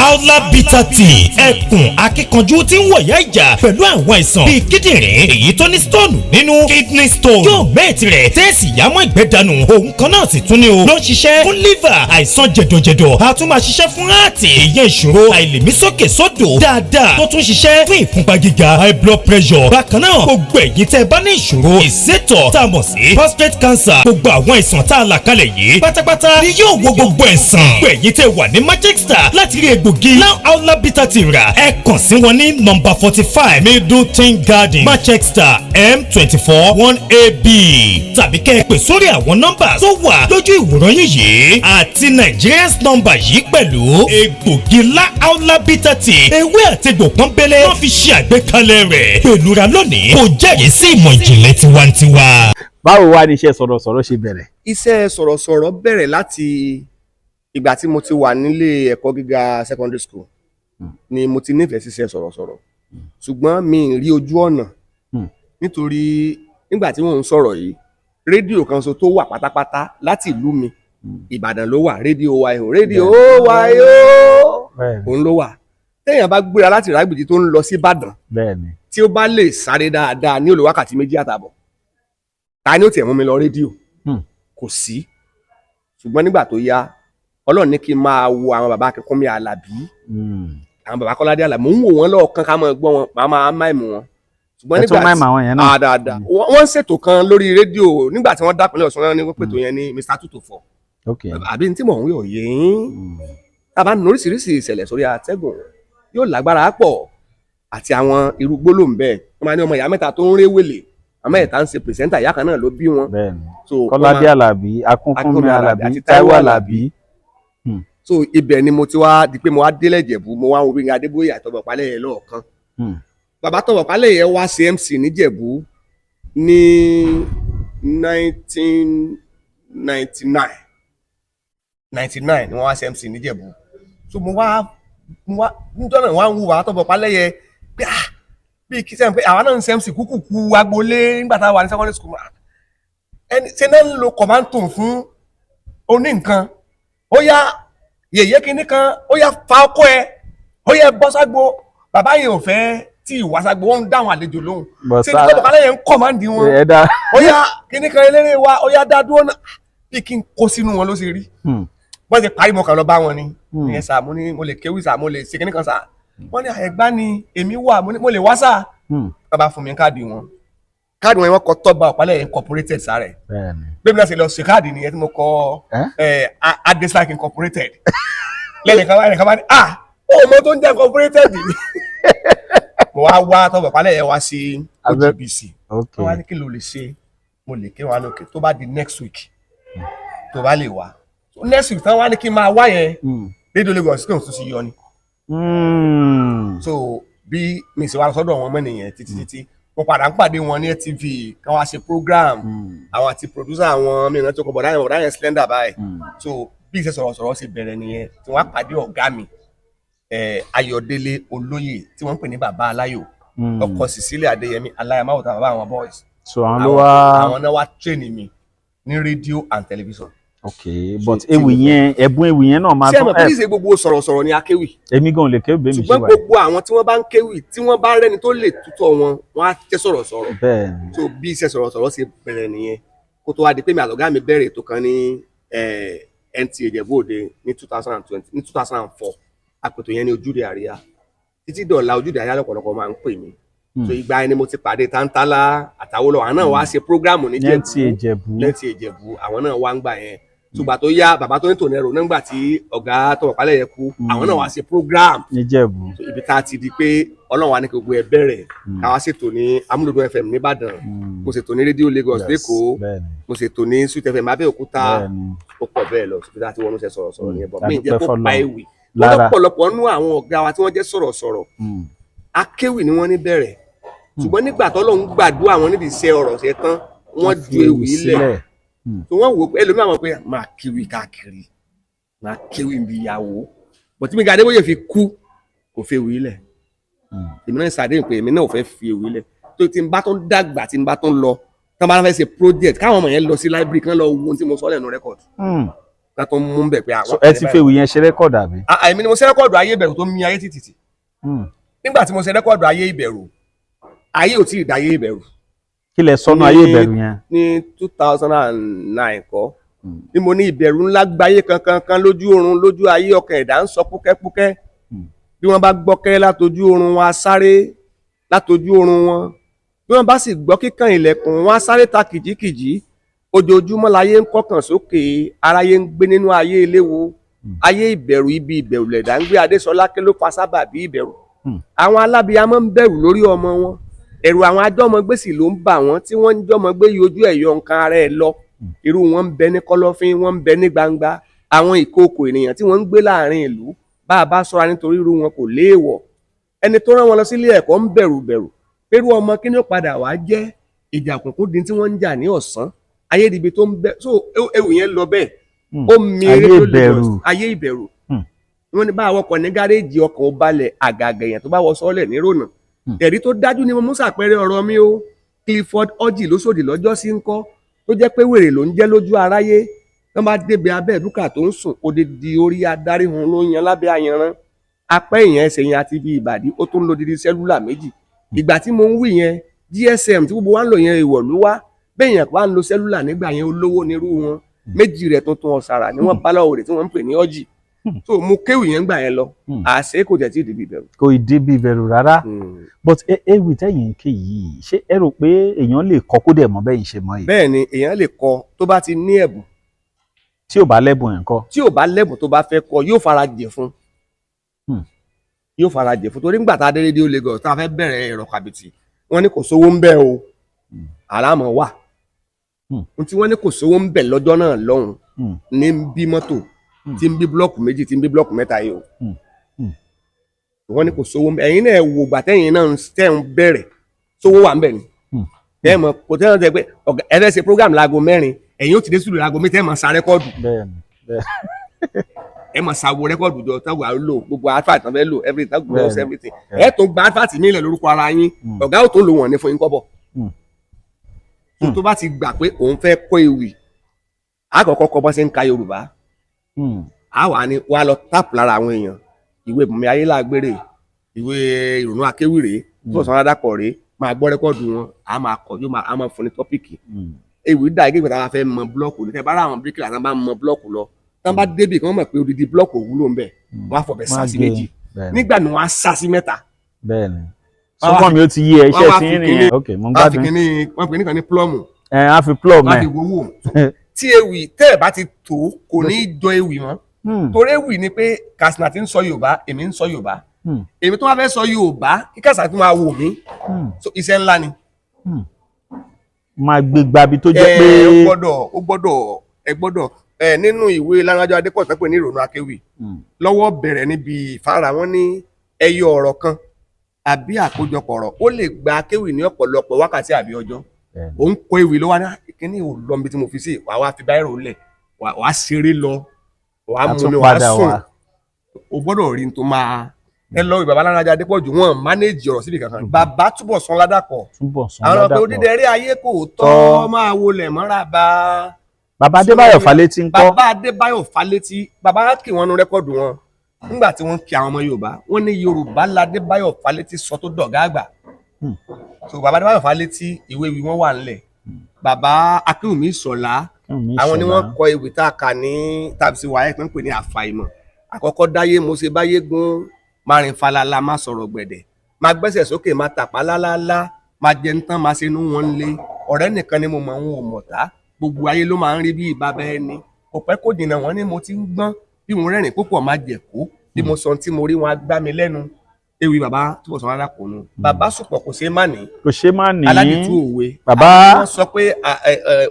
Aula Bitter Tea, ẹkùn akíkanjú tí ń wọ̀yá ìjà pẹ̀lú àwọn àìsàn bíi kíndìnrín, èyí tó ní stone nínú, kidney stone, yóò mẹ́ẹ̀tì rẹ̀ tẹ́ẹ̀sì yámọ́ ìgbẹ́ dànù. Òun kan náà sì tún ní o ló ń ṣiṣẹ́ fún liver, àìsàn jẹ̀dọ̀jẹ̀dọ̀, a tún máa ṣiṣẹ́ fún heart, ìyẹn ìṣòro àìlèmí sókè sódò dáadáa, tó tún ṣiṣẹ́ fún ìfúnpá gíga, high blood pressure. Bákan náà, gbogbo ẹ̀yin tẹ́ ẹ bá ní ìṣòro ìsétọ̀ tá a mọ̀ sí prostate cancer, gbogbo àwọn àìsàn tá a là kalẹ̀ yìí pátápátá ni yóò wo gbogbo ẹ̀sán. Gbogbo ẹ̀yin tẹ́ wà ní Manchester láti rí egbògi Now Aula Bitter Tea rà, ẹ kàn sí wọn ní nọ́mbà 45 Middleton Garden, Manchester, M24 1AB, tàbí kẹ́ ẹ pè sórí àwọn nọ́mbà tó wà lójú ìwòran yín yìí àti Nigerians nọ́mbà yìí pẹ̀lú. Egbògi La Aula Bitter Tea, ewé àtegbò pọ́nbélé wọ́n fi ṣe àgbékalẹ̀ rẹ̀ pẹ̀lú ra lónìí, kò jẹ́rìí sí ìmọ̀ ìjìnlẹ̀ tiwantiwa. Báwo wá ní iṣẹ́ sọ̀rọ̀sọ̀rọ̀ ṣe bẹ̀rẹ̀? Iṣẹ́ sọ̀rọ̀sọ̀rọ̀ bẹ̀rẹ̀ láti ìgbà tí mo ti wà nílé ẹ̀kọ́ gíga secondary school ni mo ti nífẹ̀ẹ́ sí iṣẹ́ sọ̀rọ̀sọ̀rọ̀, ṣùgbọ́n mi ì rí ojú ọ̀nà, nítorí nígbà tí mò ń sọ̀rọ̀ yìí, rédíò kan so tó wà pátápátá láti ìlú mi, Ìbàdàn ló wà, rédíò YO, rédíò YO, òun ló wà. Téèyàn bá gbéra láti Ìrágbìjí tó ń lọ sí Ìbàdàn, tí ó bá lè sáré dáadáa ní ó lò wákàtí 2.5. Ta ni ó tiẹ̀ mú mi lọ rédíò? Kò sí. Ṣùgbọ́n nígbà tó yá, Ọlọ́run ní kí n máa wo àwọn bàbá Akínkúnmi Àlàbí, àwọn bàbá Kọ́ládé Àlàbí. Mò ń wò wọ́n lọ́ọ̀kan ká máa gbọ́ wọn, màá máa mime wọn. Ṣùgbọ́n Ẹ tún nígbà mime àwọn yẹn náà. Ah, dáadáa. Wọ́n ń ṣètò kan lórí rédíò nígbà tí wọ́n dápínlẹ̀ Ọ̀ṣun náà ní wọ́n pètò yẹn ní Mr. 2 to 4. Àbí ní tí mò ń wí òye yín? Tá a bá ń oríṣiríṣi ìṣẹ̀lẹ̀ sórí atẹ́gùn, yóò lágbára pọ̀ àti àwọn irú gbólóhùn bẹ́ẹ̀. Wọ́n máa ní ọmọ ìyá mẹ́ta tó ń réwèlè, àmọ́ ẹ̀ta ń ṣe presenter, ìyá kan náà ló bí wọn. So wọ́n Kọ́ládé Àlàbí, Akúnkúnmi Akúnkúnmi Àlàbí, àti Táíwò Táíwò Àlàbí. So ibẹ̀ ni mo ti wá di pé mo wá délẹ̀ Ìjẹ̀bú, mo wá ń wo Gbénga Adébóyè àtọ̀bọ̀ Pálẹ̀ lọ́ọ̀kan. Bàbá Tọ́bọ̀ Pálẹ̀yẹ wá sí MC níjẹ̀bú ní 1999, 99 ni wọ́n wá sí MC níjẹ̀bú. So mo wá níjọ́ náà, wá ń wo bàbá Tọ́bọ̀ Pálẹ̀yẹ pé, ah, bí kí sẹ́yìn pé àwa náà ń ṣe MC kúkúkú agboolé nígbà tá a wà ní secondary school. Ah, ẹni ṣe náà ń lo command tone fún oní nǹkan, ó yá yèyé kinní kan, ó yá fa ọkọ ẹ, ó yẹ bọ́ ságbo. Bàbá yẹn ò fẹ́ tí ìwà ságbo, ó ń dáhùn àlejò lóhùn. Ṣé ní Tọ́bọ̀ Pálẹ̀yẹ ń command wọn, Ẹ dá. Ó yá kinní kan, eléré wa, ó yá dá dúró náà, bí kí n kó sínú wọn ló ṣe rí. Bọ́n ṣe parí, mo kàn lọ bá wọn ni. Ìyẹn sà, mo ní mo lè kéwì sà, mo lè ṣe kinní kan sà. Wọ́n ní àẹ̀gbá ni èmi wà. Mo ní mo lè wá sà. Wọ́n bá fún mi káàdì wọn. Káàdì wọn yẹn, wọ́n kọ Tọ́ba Ọ̀pálẹ̀yẹ Incorporated sára ẹ̀. Bẹ́ẹ̀ mi náà ṣe lọ ṣe káàdì nìyẹn tí mo kọ Adeslak Incorporated. Lẹ́nìkan bá ẹnìkan bá ní, ah, ó mọ tó ń jẹ́ incorporated ni. Mo wá wá Tọ́ba Ọ̀pálẹ̀yẹ wá sí OGBC. Wọ́n wá ní kí ló lè ṣe? Mo lè ké wọn lókè, tó bá di next week, tó bá lè wá. So next week tán wá ní kí n máa wá yẹn, rédíò Lagos kí n tún sí yọ ni. So bí mi sì wá sọ́dọ̀ wọn mọ́ nìyẹn títí títí mo padà ń pàdé wọn ní LTV kí wọ́n wá ṣe program. Àwọn àti producer àwọn mìíràn tó kọ, bọ̀dá yẹn, bọ̀dá yẹn slender báyìí. So bí iṣẹ́ sọ̀rọ̀sọ̀rọ̀ ṣe bẹ̀rẹ̀ nìyẹn, tí wọ́n á pàdé ọ̀gá mi, Ayọ̀délé Olóyè tí wọ́n ń pè ní Bàbá Aláyò, ọkọ Cecilia Adéyẹmí Aláyàmáwòtá, bàbá àwọn boys. So àwọn ló wá. Àwọn náà wá train mi ní rédíò and television. Ok, but ewì yẹn, ẹ̀bùn ewì yẹn náà máa Ṣé ẹ mọ̀ tán. pé kì í ṣe gbogbo sọ̀rọ̀sọ̀rọ̀ ni akéwì. Èmi gan ò lè kéwì bẹ́ẹ̀ mi ṣe Ṣùgbọ́n wà. gbogbo àwọn tí wọ́n bá ń kéwì, tí wọ́n bá rẹ́ni tó lè tútọ̀ wọn, wọ́n á jẹ́ sọ̀rọ̀sọ̀rọ̀. So bí iṣẹ́ sọ̀rọ̀sọ̀rọ̀ ṣe bẹ̀rẹ̀ nìyẹn, kó tó wá di pé mi àtọ̀gá mi bẹ̀rẹ̀ ètò kan ní NTA Ìjẹ̀bú Òde ní 2020, ní 2004. Àpètò yẹn ní Ojúde Àríyá. Títí dọ̀la, Ojúde Àríyá lọ́pọ̀lọpọ̀ máa ń pè mí. So ìgbà yẹn ni mo ti pàdé Tántálá àtàwọlọ. Àwọn náà wá ṣe program ní Ní NTA Ìjẹ̀bú. Lẹ́tì Ìjẹ̀bú, àwọn náà wá ń gbà yẹn. Ṣùgbọ́n tó yá, bàbá tó ní tònẹ́rò nígbà tí ọ̀gá Tọ́bọ̀ Pálẹ̀yẹ kú, àwọn náà wá ṣe program. Níjẹ̀bú. So ibi tá a ti di pé Ọlọ́run wa ní kí gbogbo ẹ bẹ̀rẹ̀, káwá ṣètò ní Amúlùdún FM nìbàdàn, mo ṣètò ní Rédíò Lagos lẹ́kọ̀ọ́, mo ṣètò ní Sweet FM Abẹ́òkúta. Ó pọ̀ bẹ́ẹ̀ lọ. Ibi tá a ti wọnú ṣe sọ̀rọ̀sọ̀rọ̀ nìyẹn bọ̀ mí jẹ́ kó pa ewì Lára. lọ́pọ̀lọpọ̀ nú àwọn ọ̀gá wa tí wọ́n jẹ́ sọ̀rọ̀sọ̀rọ̀, akéwì ni wọ́n ní bẹ̀rẹ̀, ṣùgbọ́n nígbà tọ́lọ́run gbàdúrà wọn níbi iṣẹ́ ọ̀rọ̀ ṣe tán, wọ́n ju ewì lẹ̀. So wọ́n wò ó pé ẹlòmíràn mọ̀ pé máa kéwì káàkiri, máa kéwì bí ìyàwó bọ̀ tí Gbénga Adébóyè fi kú, kò fi ewì lẹ̀. Èmi náà ṣàdéhùn pé èmi náà ò fẹ́ fi ewì lẹ̀, tó tí n bá tó ń dàgbà, tí n bá tó ń lọ, tí wọ́n bá fẹ́ ṣe project, káwọn ọmọ yẹn lọ sí library kán lọ wo ohun tí mo sọ lẹ́nu record, ká tó ń mú bẹ̀ pé àwọn. Ẹ ti fi ewì yẹn ṣe record àbí? Ah, èmi ni mo ṣe record Ayé Ìbẹ̀rù tó mi ayé títì. Nígbà tí mo ṣe record Ayé Ìbẹ̀rù, ayé ò tí ì dáyé ìbẹ̀rù. Kí lẹ sọnù Ayé Ìbẹ̀rù yẹn? Ní 2009 kọ́ ni mo ní ìbẹ̀rù ńlá gbáyé kankan kan lójú oorun, lójú ayé, ọkàn ẹ̀dá ń sọ púkẹ́púkẹ́. Bí wọ́n bá gbọ́kẹ́ látojú oorun wọn, á sáré látojú oorun wọn. Bí wọ́n bá sì gbọ́ kíkàn ilẹ̀kùn wọn, á sáré ta kìjikìji. Ojoojúmọ́ láyé ń kọ́kàn sókè, aráyé ń gbé nínú ayé eléwu, ayé ìbẹ̀rù, ibi ìbẹ̀rù lẹ̀dá ń gbé. Adéṣọlá, kí ló fa sábàbí ìbẹ̀rù? Àwọn alábìyamọ ń bẹ̀rù lórí ọmọ wọn. Ẹ̀rù àwọn ajọ́mọgbé sì ló ń bà wọ́n tí wọ́n ń jọ́mọgbé yọjú ẹ̀yọ nǹkan ara ẹ̀ lọ. Irú wọn ń bẹ ní kọ́lọ́fín, wọ́n ń bẹ ní gbangba, àwọn ìkookò ènìyàn tí wọ́n ń gbé láàrin ìlú. Bá a bá ṣọ́ra nítorí irú wọn kò léèwọ̀. Ẹni tó rán wọn lọ sílé ẹ̀kọ́ ń bẹ̀rù bẹ̀rù pẹ̀lú ọmọ kí ni ó padà wá jẹ́. Ìjà òkùnkùn di tí wọ́n ń jà ní ọ̀sán ayédibi tó ń bẹ. So ewu yẹn lọ bẹ́ẹ̀. Ó mi Ayé rédíò Ìbẹ̀rù. Lagos, Ayé Ìbẹ̀rù. Wọ́n ní bá awọkọ̀ ní gáréèjì, ọkọ̀ ó balẹ̀, àgàgà èèyàn tó bá wọ sọ́ọ̀lẹ̀ nírònà. Ẹ̀rí tó dájú ni mo mú sàpẹrẹ ọ̀rọ̀ mi o. Clifford Orji lóṣòdì lọ́jọ́ sí ń kọ́, tó jẹ́ pé wèrè ló ń jẹ́ lójú aráyé. Wọ́n bá débi abẹ́ ìdúkà tó ń sùn, odidi orí adarí hun ló ń yan lábẹ́ ayanran, apẹ́ ìyẹn, ẹsẹ̀ yẹn àti ibi ìbàdí. Ó tún ń lo didi cellular méjì. Ìgbà tí mo ń wí yẹn, GSM tí gbogbo wa ń lò yẹn, ìwọ̀ ló wá bẹ́ẹ̀. Yẹn wá ń lo cellular nígbà yẹn, olówó nírú wọn. Méjì rẹ̀ tuntun ọ̀sàrà ni wọ́n bá lọ́wọ́ rẹ̀ tí wọ́n ń pè ní Orji. So mo kéwì yẹn gbà yẹn lọ. Àṣé kò tẹ̀ tí ì débi ìbẹ̀rù. Kò ì débi ìbẹ̀rù rárá. But ewì tẹ́yìn ń ké yìí, ṣé ẹ rò pé èèyàn lè kọ́ kó dẹ̀ mọ́ bẹ́yìn ṣe mọ́ yìí? Bẹ́ẹ̀ ni, èèyàn lè kọ tó bá ti ní ẹ̀bùn. Tí ò bá lẹ́bùn ẹ̀ ńkọ́? Tí ò bá lẹ́bùn tó bá fẹ́ kọ, yóò fara jìn fún. Yóò fara jìn fún, torí nígbà tá a dé rédíò Lagos, tá a fẹ́ bẹ̀rẹ̀ ẹ̀rọ kàbìtì, wọ́n ní kò sówó ń bẹ̀ o. Àlámọ̀ wà. Ohun tí wọ́n ní kò sówó ń bẹ̀ lọ́jọ́ náà lọ́hùn ní ń bí mọ́tò, tí ń bí blọ́ọ̀kù méjì, tí ń bí blọ́ọ̀kù mẹ́ta yìí o. Wọ́n ní kò sówó ń bẹ̀. Ẹ̀yin náà wò gbà tẹ́yìn náà tẹ́ ń bẹ̀rẹ̀, sówó wà ń bẹ̀ ni? Tẹ́ mọ̀ kò tẹ́ náà tẹ́ pé ọ̀gá ẹ fẹ́ ṣe program láago 4, ẹ̀yin ó ti dé sùúrù láago 3, ẹ máa sa record. Ẹ máa sa wo record jọ táwọn á lò, gbogbo advert tán fẹ́ lò, everything táwọn gbọ́, everything. Ẹ tún gba advert mi lẹ̀ lórúkọ ara yín. Ọ̀gá ò tó lò wọ́n ní fún yín kọ́bọ̀. Tó bá ti gbà pé òun fẹ́ kọ́ ewì, àkọ́kọ́ kọ́ bọ́ sí ń ka Yorùbá. Á wà ní wà lọ tap lára àwọn èèyàn, ìwé Bùnmi Ayéláàgbére, ìwé Ìrònú Akéwìrè tó sọ aládàpọ̀ rèé, máa gbọ́ record wọn, á máa kọ, yóò máa, á máa fún ní topic. Ewì dà gẹ́gẹ́ tá a fẹ́ mọ block ní tẹ́ bá rà, àwọn bíríkìlà tán bá mọ block lọ, tán bá débì kan, mọ̀ pé odidi block ò wúlò ńbẹ̀, wọ́n á fọbẹ̀ sá sí méjì. Nígbà ni wọ́n á sá sí mẹ́ta. Bẹ́ẹ̀ni, sọgbọn mi ó ti yé ẹ, iṣẹ́ tí ń rìn yẹn. Ok, mo ń Wọ́n á fi gbádùn. kíní, wọ́n pè ní kan ní plumb. Ẹ á fi plumb Wọ́n á ẹ. fi wowó tí ewì tẹ́ ẹ̀ bá ti tó, kò ní í jọ ewì mọ́. Torí ewì ni pé Katsina ti ń sọ Yorùbá, èmi ń sọ Yorùbá. Èmi tó wá fẹ́ sọ Yorùbá kí Katsina tó máa wò mí. So iṣẹ́ ńlá ni. Máa gbé gbabi tó jẹ́ pé Ẹ ó gbọ́dọ̀, ó gbọ́dọ̀, ẹ gbọ́dọ̀ ẹ nínú ìwé Láránjọ́ Adépọ̀jù tó pè ní Ìrònú Akéwì, lọ́wọ́ bẹ̀rẹ̀ níbi ìfára, wọn ní ẹyọ ọ̀rọ̀ kan àbí àkójọpọ̀ ọ̀rọ̀, ó lè gba akéwì ní ọ̀pọ̀lọpọ̀ wákàtí àbí ọjọ́. Òun kọ ewì ló wá ní kíní ò lọ níbi tí mo fi sí, wàá wá fi biro lẹ̀, wàá ṣeré lọ, wàá A mú tún mi, wàá padà sùn. wá. O gbọ́dọ̀ rí n tó máa ẹ lọ. Ìbàbá Láránjọ́ Adépọ̀jù, wọn manage ọ̀rọ̀ síbi kankan. Bàbá túbọ̀ sán ládàpọ̀, Túbọ̀ sàn àwọn ọ̀pẹ ládàpọ̀. Odídẹrẹ́ ayé kò tọ́ Tọ́. máa wọlé mọ́ra bá. Bàbá Adébáyọ̀ Fálétí ń kọ́? Bàbá Adébáyọ̀ Fálétí, bàbá kí wọ́n nu record wọn nígbà tí wọ́n kí àwọn ọmọ Yorùbá, wọ́n ní Yorùbá ládébáyọ̀ Fálétí sọ tó dọ̀gá àgbà. So bàbá Adébáyọ̀ Fálétí, ìwé ìwé wọn wà ńlẹ̀. Bàbá Akínwùmí Ìṣọ̀lá, Akínwùmí àwọn ni Ìṣọ̀lá. wọ́n kọ ìwé tá a kà ní tàbí sí wàhálà tó ń pè ní àfàìmọ̀. Àkọ́kọ́ dáyé mo ṣe báyé gún, máa rìn falala, má sọ̀rọ̀ gbẹ̀dẹ̀, máa gbẹ́sẹ̀ sókè, máa tàpá lálálá, máa jẹ ń tán, máa ṣe inú wọn lé ọ̀rẹ́ nìkan ni mo mọ̀, àwọn ò mọ̀ tá gbogbo ayé ló máa ń rí bí ìbábá ẹni. Kò pẹ́ kò jìnnà, wọ́n ní mo ti ń gbọ́n, bí mo rẹ́rìn púpọ̀, máa jẹ̀ kó bí mo sọ tí mo rí, wọn á gbá mi lẹ́nu. Ewì bàbá túbọ̀ sọ rárá kò nu bàbá sùpọ̀, kò ṣeé má ní. Kò ṣe má ní. Aládìtú òwe. Bàbá. Wọ́n sọ pé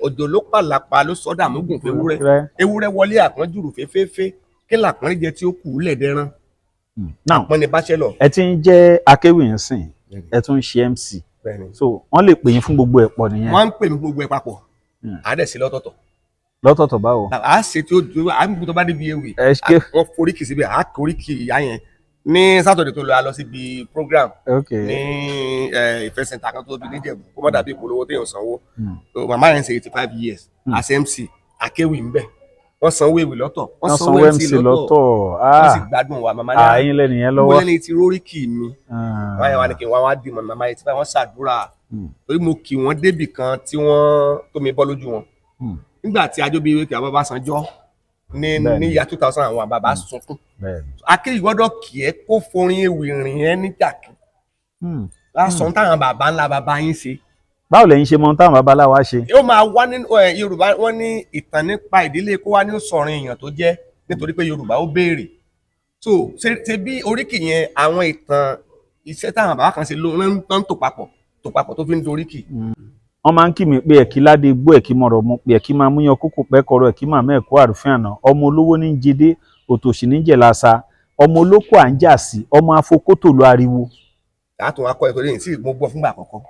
òjò ló pàlàpà ló sọ́dà mógùn fewúrẹ́, ewúrẹ́ wọlé àpọ́njùrù fẹ́fẹ́fẹ́, kí làpọ́n jẹ tí ó kù lẹ̀dẹ̀rán. Now, wọ́n ní bachelor. ẹ ti ń jẹ́ akéwì ń sìn, ẹ tún ń ṣe MC, so wọ́n lè pè yín fún gbogbo ẹ̀ pọ̀ nìyẹn? Wọ́n ń pè mí gbogbo ẹ̀ papọ̀. À dẹ̀ sí lọ́tọ̀ọ̀tọ̀. Lọ́tọ̀ọ̀tọ̀ báwo? À á ṣe tí ó dúró, à ń gbé tó bá débi ewì. Ẹ ṣe. Wọ́n foríkì síbẹ̀, à á koríkì ìyá yẹn. Ní Saturday tó lọ, a lọ síbi program ní ìfẹ́ center kan tó tóbi níjẹ̀bú, kó má dàbí ìpolówó téèyàn sanwó. So, màmá yẹn ṣe 85 years. As MC, akéwì ń bẹ̀, wọ́n sanwó ewì lọ́tọ̀, wọ́n sanwó MC lọ́tọ̀. Wọ́n sì gbádùn wa. Màmá ní Àyín lẹ́nu yẹn lọ́wọ́. Wọ́n lẹ́ni tí róríkì mi. Màmá yẹn wá ní kí n wá wá dì mọ́ màmá 85, wọ́n ṣàdúrà torí mo kì wọ́n débì kan tí wọ́n tó mi bọ́ lójú wọn. Nígbà tí ajóbi kí Ọbásanjọ́ ní ní ìyá 2001, bàbá sunkún. Akéwì gbọ́dọ̀ kì ẹ́ kó forin ewì rìn ẹ́ níjà kí lásán táwọn bàbá ńlá bàbá yín ṣe. Báwo lẹ̀yin ṣe mọ ohun táwọn babaláwa ṣe? Yóò máa wá nínú ẹ Yorùbá, wọn ní ìtàn nípa ìdílé kó wá ní sọ̀rin èèyàn tó jẹ́, nítorí pé Yorùbá ó béèrè. So ṣe bí oríkì yẹn, àwọn ìtàn iṣẹ́ táwọn bàbá kan ṣe ló ń tán tò papọ̀ tó fi ń doríkì. Wọ́n máa ń kí mi pé ẹ̀kí ládé igbó, ẹ̀kí mọ̀rọ̀ mu pé ẹ̀kí máa múyan kókò pẹ́kọ̀rọ̀, ẹ̀kí máa mẹ́ẹ̀kọ́ àrùfín àná, ọmọ olówó ní jẹdé, òtòṣì ní jẹ̀lása, ọmọ olóko à ń jà sí, ọmọ afokótó lu ariwo. Àtún akọ ẹ̀kọ́ lẹ́yìn tí mo gbọ́ fúngbà àkọ́kọ́.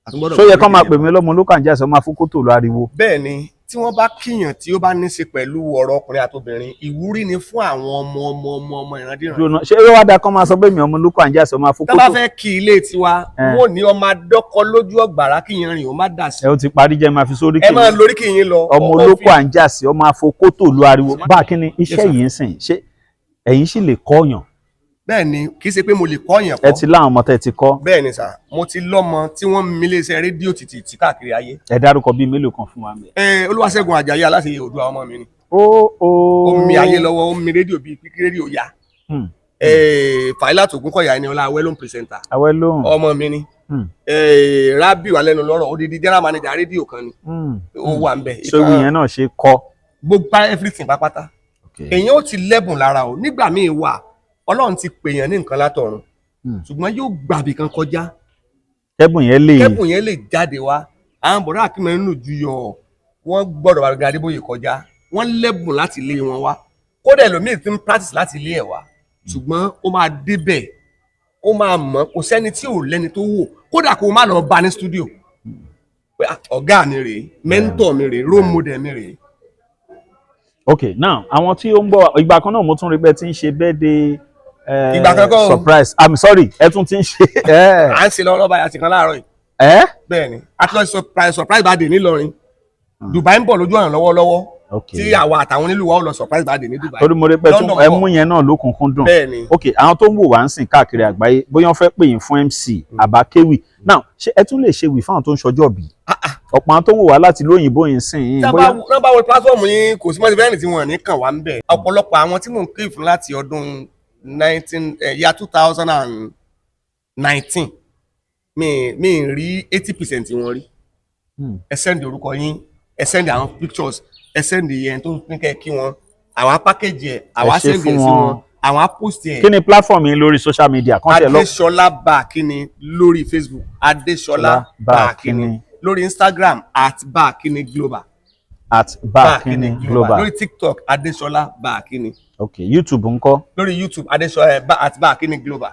Àtúngbọ́dọ̀ Ṣó yẹ kán máa gbọ́ pè mí lọ́mọ olóko à ń jà sí, ọmọ afokótó lu ariwo? Bẹ́ẹ̀ ni, tí wọ́n bá kíyàn tí ó bá ní í ṣe pẹ̀lú ọ̀rọ̀ ọkùnrin àtobìnrin, ìwúrí ni fún àwọn ọmọ ọmọ ọmọ ọmọ ìrandíran. Jóná, ṣé ó wá dáa kán máa sọ pé mi ọmọ olóko à ń jà sí, ọmọ Tá afokótó? bá fẹ́ kí ilé tiwa, wọn ò ní ọmọ adọ́kọ lójú ọ̀gbàrá, kíyan rìn ó má dà sí. Ẹ ó ti parí, jẹ́ máa fi sórí Ẹ kì máa lórí kì yín lọ. Ọmọ olóko à ń jà sí, ọmọ afokótó lu ariwo. Bá a kí ni iṣẹ́ yìí ń sìn, ṣé ẹ̀yin sì lè kọ́yàn? Bẹ́ẹ̀ ni, kì í ṣe pé mo lè kọ́yàn Ẹ kọ́. ti láwọn ọmọ tẹ́ ti kọ́? Bẹ́ẹ̀ ni sà, mo ti lọ́mọ tí wọ́n mi iléeṣẹ́ rédíò títì tí káàkiri ayé. Ẹ dárúkọ bíi mélòó kan fún wa mẹ́. Ẹ Olúwaṣẹ́gun Àjàyí aláṣẹ Oòduà, ọmọ mi ni. Ó ó. Ó mi ayé lọ́wọ́, ó mi rédíò bíi kíkí rédíò ya. Fàílà Tògúnkọ̀yà ẹni ọlá awẹ́ ló ń presenter. Awẹ́ lóhùn. Ọmọ mi ni. Rábìù Alẹ́nulọ́rọ̀, odidi general manager rédíò kan ni. Ó wà ń bẹ̀. Sórí yẹn náà ṣe kọ́? Gbogbo everything pápátá. Èèyàn ó ti lẹ́bùn lára o. Nígbà míì wà, Ọlọ́run ti pèèyàn ní nǹkan látọ̀run, ṣùgbọ́n yóò gbàbì kan kọjá kẹ́bùn yẹn lè kẹ́bùn yẹn lè jáde wá. Àwọn bọ̀dá akínmọ̀ nínú ju yọ, wọ́n gbọ́dọ̀ bá Gbẹ́ngà Adébóyè kọjá. Wọ́n lẹ́bùn láti ilé wọn wá. Kódà ẹlòmíì ti ń practice láti ilé ẹ̀ wá, ṣùgbọ́n ó máa débẹ̀, ó máa mọ̀. Kò sẹ́ni tí ò lẹ́ni tó wò, kódà kó má lọ bá ní studio pé, "Ah, ọ̀gá mi rèé, mentor mi rèé, role model mi rèé." Ok, now àwọn tí ó ń gbọ́, ìgbà kan náà mo tún rí pé tí ń ṣe birthday Ìgbà kan kọ́ o. surprise. I'm sorry, ẹ tún ti ń ṣe ẹ À ń ṣe lọ́wọ́ báyìí, àti kan láàárọ̀ yìí. Ẹ Bẹ́ẹ̀ ni, a ti lọ surprise, surprise birthday nílọrin. Dubai ń bọ̀ lójú ọ̀nà lọ́wọ́lọ́wọ́, tí àwa àtàwọn onílù wa ó lọ surprise birthday ní Dubai. Torí mo rí pé tún London ẹ bọ̀. mú yẹn náà lókùnkúndùn. Bẹ́ẹ̀ ni. Ok, àwọn tó ń wò wá ń sìn káàkiri àgbáyé, bóyá wọ́n fẹ́ pè yín fún MC àbákéwì now, ṣé ẹ tún lè ṣe wì fáwọn tó ń ṣọjọ́ bí? Ọ̀pọ̀ àwọn tó ń wò wá láti lóyìnbó yìí ń sìn yín Tá a bóyá bá bá wo platform yín, kò sí mọ́tò tí wọ́n ní kàn wá ń bẹ̀. Ọ̀pọ̀lọpọ̀ àwọn tí mò ń kéwì fún láti ọdún nineteen ya 2019, mi rí 80% wọn rí. Ẹ send orúkọ yín, ẹ send àwọn pictures, ẹ send ẹni tó ń kẹ́ kí wọn, àwa package ẹ̀, àwa Ẹ ṣe send ẹ̀ fún sí wọn. wọn, àwa post ẹ̀. Kí ni platform yín lórí social media kan tiẹ̀ lọ? Adéṣọlá Bákíní lórí Facebook, Adéṣọlá Bákíní. Bákíní lórí Instagram, @BakiniGlobal. @BakiniGlobal. Lórí TikTok, Adéṣọlá Bákíní. Ok, YouTube ńkọ́? Lórí YouTube, Adéṣọlá @BakiniGlobal.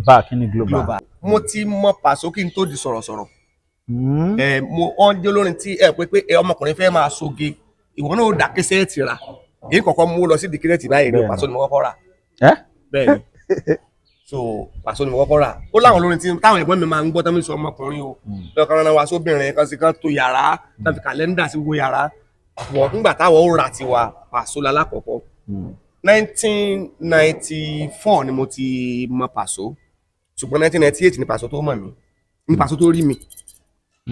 @BakiniGlobal. Global. Mo ti mọ Pàṣọ kí n tó di sọ̀rọ̀sọ̀rọ̀. Ẹ mo ọ́n jẹ́ olórin tí ẹ pé ẹ ọmọkùnrin fẹ́ máa soge, ìwọ náà ó dà kẹsẹ́ẹ̀tì rà, èyí kọ̀ọ̀kan mú lọ sí di kẹsẹ́ẹ̀tì báyìí ní. Bẹ́ẹ̀ni. Pàṣọ ni mo kọ́kọ́ rà. Ẹ Bẹ́ẹ̀ni, so Pàṣọ ni mo kọ́kọ́ rà. Ó láwọn olórin tí táwọn ẹ̀gbọ́n mi máa ń gbọ́ tán, mi sọ ọmọkùnrin o lọ́kàn rán wa sóbìnrin kan sí kan tó yàrá tán, fi kàlẹ́ndà sí gbogbo yàrá wọ̀. Ńgbà táwọn ó rà tiwa, Pàṣọ la lákọ̀ọ́kọ́. 1994 ni mo ti mọ Pàṣọ, ṣùgbọ́n 1998 ni Pàṣọ tó mọ̀ mí, ní Pàṣọ tó rí mi.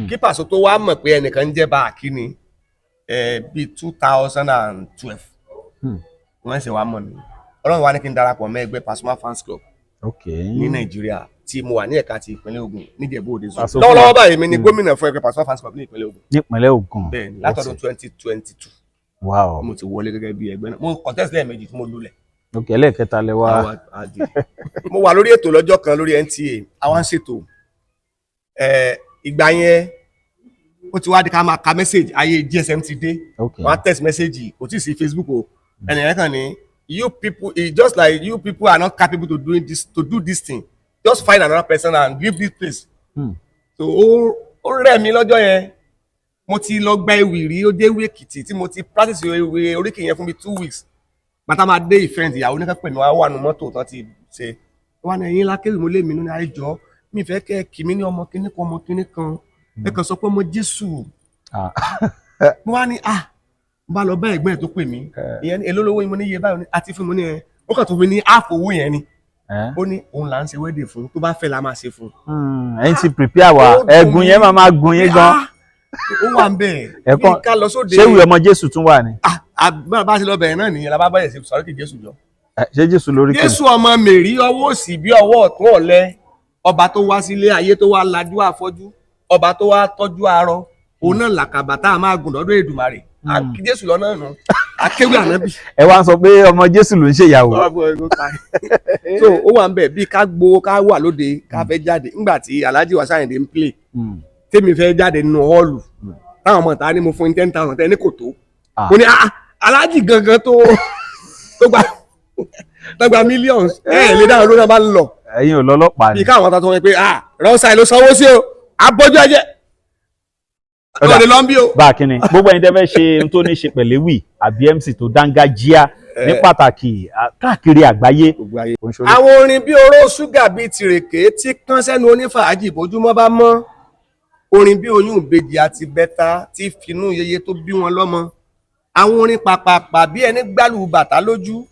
Kí Pàṣọ tó wá mọ̀ pé ẹnìkan ń jẹ́ Báàkíní bíi 2012, wọ́n ṣe wá mọ̀ mí. Ọlọ́run wá ní kí n darapọ̀ mọ́ ẹgbẹ́ Pasuma Fans Club ní Nàìjíríà, tí mo wà ní ẹ̀ka ti ìpínlẹ̀ Ògùn níjẹ̀bú Òde zone. Pàṣọ Lọ́wọ́lọ́wọ́ báyìí, mi ni gómìnà fún ẹgbẹ́ Pasuma Fans Club ní ìpínlẹ̀ Ògùn. Nípínlẹ̀ Ògùn. Bẹ́ẹ̀ ni, látọdún 2022 mo ti wọlé gẹ́gẹ́ bí ẹgbẹ́ náà. Mo contest lẹ́ẹ̀mejì tí mo lulẹ̀. Ok, ẹlẹ́ẹ̀kẹta lẹ wá. Àwa àdì. Mo wà lórí ètò lọ́jọ́ kan lórí NTA, àwa ń ṣètò ìgbà yẹn, ó ti wá di ká máa ka message, ayé GSM ti dé. Wọ́n á text message, kò tí ì sí Facebook o. Ẹnìyẹn kàn ní, "You people, it's just like you people are not capable to doing this, to do this thing. Just find another person and leave this place." So ó rẹ̀ mí lọ́jọ́ yẹn. Mo ti lọ gba ewì rí, ó dé ewì Èkìtì tí mo ti practice ewì oríkì yẹn fún mi 2 weeks. Bàtà máa dé event, ìyàwó ní ká pè mí wá, wà nù mọ́tò tán ti ṣe wà ní ẹ̀yìn lákèrè. Mo lé mi nínú àìjọ mi fẹ́ kẹ́ kì mí ní ọmọ kíní kan, ọmọ kíní kan, ẹ kàn sọ pé ọmọ Jésù. Mo wá ní, ah, mo bá lọ bá ẹ̀gbọ́n ẹ̀ tó pè mí. Ìyẹn ní èló lówó yín? Mo ní iye báyìí. Ó ní àti fún mi ní ẹ, ó kàn tó fi ní half owó yẹn ni. Ó ní òun là ń ṣe wedding fún, tó bá fẹ́ la máa ṣe fún. Ẹ̀yin ti prepare wa. Ó dùn ẹ̀gùn yẹn mí. máa gùn yín gan. Ah, ó wà ń bẹ̀. Ẹ̀kọ́- bí ká lọ sóde. Ṣé ìwé ọmọ Jésù tún wà ní? Ah, ah, bá a ṣe lọ bẹ̀rẹ̀ náà nìyẹn, la bá bẹ̀rẹ̀ sí sọ̀rọ̀ kí Jésù jọ. Ṣé Jésù lórí kìí? Jésù ọmọ Mèrí, ọwọ́ òsì bí ọwọ́ ọ̀tún ọ̀lẹ, ọba tó wá sílé ayé tó wá lajú àfọ́jú, ọba tó wá tọ́jú arọ, òun náà làkàbà tá a máa gùn lọ́dọ̀ Èdùmàrè. Àkí Jésù lọ́nà nù akéwì ànábì. Ẹ wá ń sọ pé ọmọ Jésù ló ń ṣèyàwó. So ó wà ń bẹ̀ bí ká gbowó, ká wà lóde, ká fẹ́ jáde ńgbà tí Alhaji Wasiu Ayinde ń play, tèmi fẹ́ jáde nínú hall, táwọn ọmọ ta ni mo fún 10,000 tẹ́ ní kò tó. Mo ní, ah, Alhaji gangan tó gba millions, ẹ lè dáhùn lórí ọba ń lọ. Ẹ̀yin ò lọ́lọ́pàá Bí ni. káwọn tó wọ́n pé, ah, rọ́ṣà ló sanwó sí o, abọ́jú ẹ̀jẹ̀ Ọ̀dà. lọ́ọ̀dẹ lọ́n bí o. Bá a kínni, gbogbo ẹ̀yin tẹ́ fẹ́ ṣe ohun tó ní ṣe pẹ̀lú ewì àbí MC tó dángájíá ní pàtàkì káàkiri àgbáyé. Àwọn orin bí oró ṣúgà, bíi tìrèké tí kán sẹ́nu onífàájì bójúmọ́ bá mọ́, orin bí oyún ìbejì àti bẹ́tà tí finú yeye tó bí wọn lọ́mọ, àwọn orin pàpàpà bí ẹni gbálù bàtà lójú,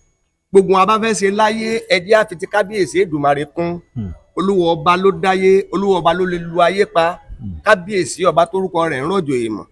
gbogbo wọn bá fẹ́ ṣe láyé, ẹjẹ́ àfi ti kábíyèsí Èdùmàrè kún. Olúwa ọba ló dáyé, olúwa ọba ló lè lu ayé pa. Kábíyèsí ọba tórúkọ rẹ̀ ń rọ̀jò èèmọ̀,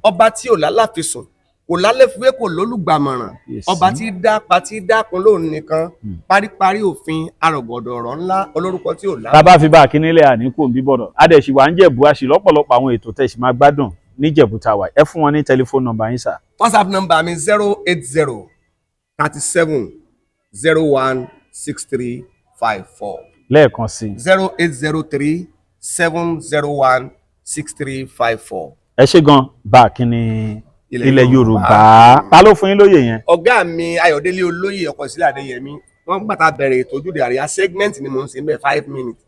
ọba tí ò lálàfisùn, kò lálẹ́fúwé, kò lólùgbàmọ̀ràn. Kábíyèsí. Ọba tí dá pa tí dákun lóun nìkan, paríparí òfin, arọ̀gbọ̀dọ̀ ọ̀rọ̀ ńlá, olórúkọ tí ò lá. Tá a bá fi bá a kínní lẹ̀, àníkù òǹbí bọ̀dọ̀ adẹ̀sí wà ń jẹ̀bú àṣì lọ́pọ̀lọpọ̀ àwọn ètò tẹ̀sí máa gbádùn. Níjẹ̀bú tá a wà. Ẹ fún wọn ní tẹlifóònù nọ́mbà yín, sà. WhatsApp number mi, 08037016354. Lẹ́ẹ̀kan sí i. 08037016354. Ẹ ṣé gan, bá a kínní Ilẹ̀ ilẹ̀ Yorùbá. Yorùbá. Ta ló fún yín lóye yẹn? Ọ̀gá mi Ayọ̀délé Olóyè ọkọ̀ sílẹ̀ Adéyẹmí, wọ́n gbà tá a bẹ̀rẹ̀ ètò Ojúde Àríyá, segment ni mò ń ṣe ń bẹ̀, 5 minutes.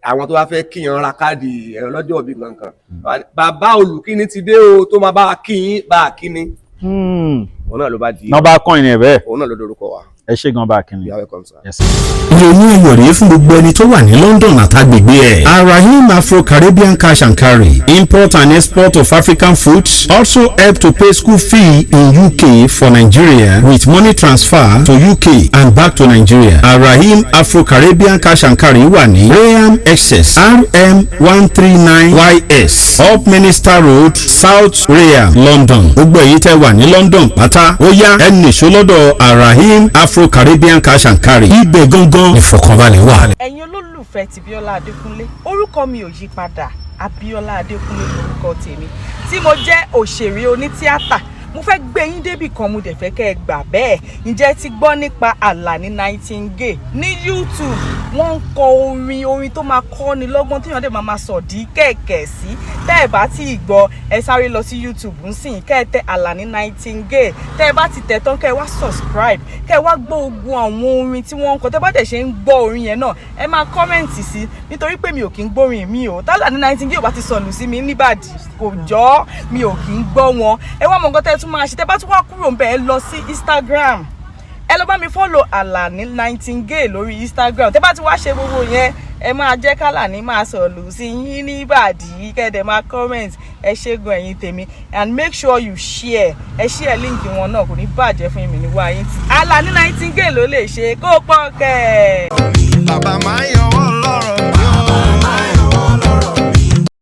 Àwọn tó bá fẹ́ kíyan ra káàdì ẹ̀rọ lọ́jọ́ òbí kankan, bàbá olùkíní ti dé o, tó máa bá a kíyín bá a kíní. Òun náà ló bá di Nọ́mbà kan ìrìn ẹ̀ bẹ́ẹ̀. Òun náà ló dorúkọ wa. Ẹ ṣé gan, bá a kínní. You are welcome, sir. Yes, sir. Ìròyìn ayọ̀ rèé fún gbogbo ẹni tó wà ní London àtàgbègbè ẹ̀. Arahim Afro-Caribbean Cash and Carry, import and export of African foods, also help to pay school fee in UK for Nigeria with money transfer to UK and back to Nigeria. Arahim Afro-Caribbean Cash and Carry wà ní Rainham, Essex, RM139 YS, Upminster Road, South Rainham, London. Gbogbo èyí tẹ́ wà ní London pátá, ó yá, ẹ nìṣó lọ́dọ̀ Arahim Afro-Caribbean Cash and Carry. Ibẹ̀ gangan ìfọ̀kànbalẹ̀ wà. Ẹ̀yin olólùfẹ́ ti Bíọ́lá Adékúnlé, orúkọ mi ò yí padà, Abíọ́lá Adékúnlé lórúkọ tèmi tí mo jẹ́ òṣèré onítíátà. Mo fẹ́ gbé yín débì kan, mo dẹ̀ fẹ́ kẹ́ ẹ gbà bẹ́ẹ̀. Ǹjẹ́ ẹ ti gbọ́ nípa Àlàní Nightingale ní YouTube? Wọ́n ń kọ orin, orin tó máa kọ́ ni lọ́gbọ́n, téèyàn dẹ̀ máa máa sọ̀dí kẹ̀kẹ́ sí. Tẹ́ ẹ bá tí ì gbọ́, ẹ sáré lọ sí YouTube ńsìn, kẹ́ ẹ tẹ Àlàní Nightingale. Tẹ́ ẹ bá ti tẹ̀ tán, kẹ́ ẹ wá subscribe, kẹ́ ẹ wá gbọ́ ogun àwọn orin tí wọ́n ń kọ. Tẹ́ bá dẹ̀ ṣe ń gbọ́ orin yẹn náà, ẹ máa comment sí, nítorí pé mi ò kí ń gbórin mi o. Tálàní Nightingale ò bá ti sọnù sí mi níbàdí, kò jọ́, mi ò kí ń gbọ́ wọn. Ẹ wá mọ nǹkan tẹ́ ẹ tún máa ṣe. Tẹ́ bá tún wá kúrò ń bẹ̀, ẹ lọ sí Instagram, ẹ lọ bá mi follow Àlàní Nightingale lórí Instagram. Tẹ́ bá ti wá ṣe gbogbo yẹn, ẹ máa jẹ́ k'Àlàní máa sọ̀lù sí yín níbàdí, kẹ́dẹ̀ máa comment. Ẹ ṣé gan, ẹ̀yin tèmi, and make sure you share. Ẹ share link wọn náà, kò ní bàjẹ́ fún mi ní wáyé tí Àlàní Nightingale ló lè ṣe kó pọ̀ kẹ́. Bàbá máa yan.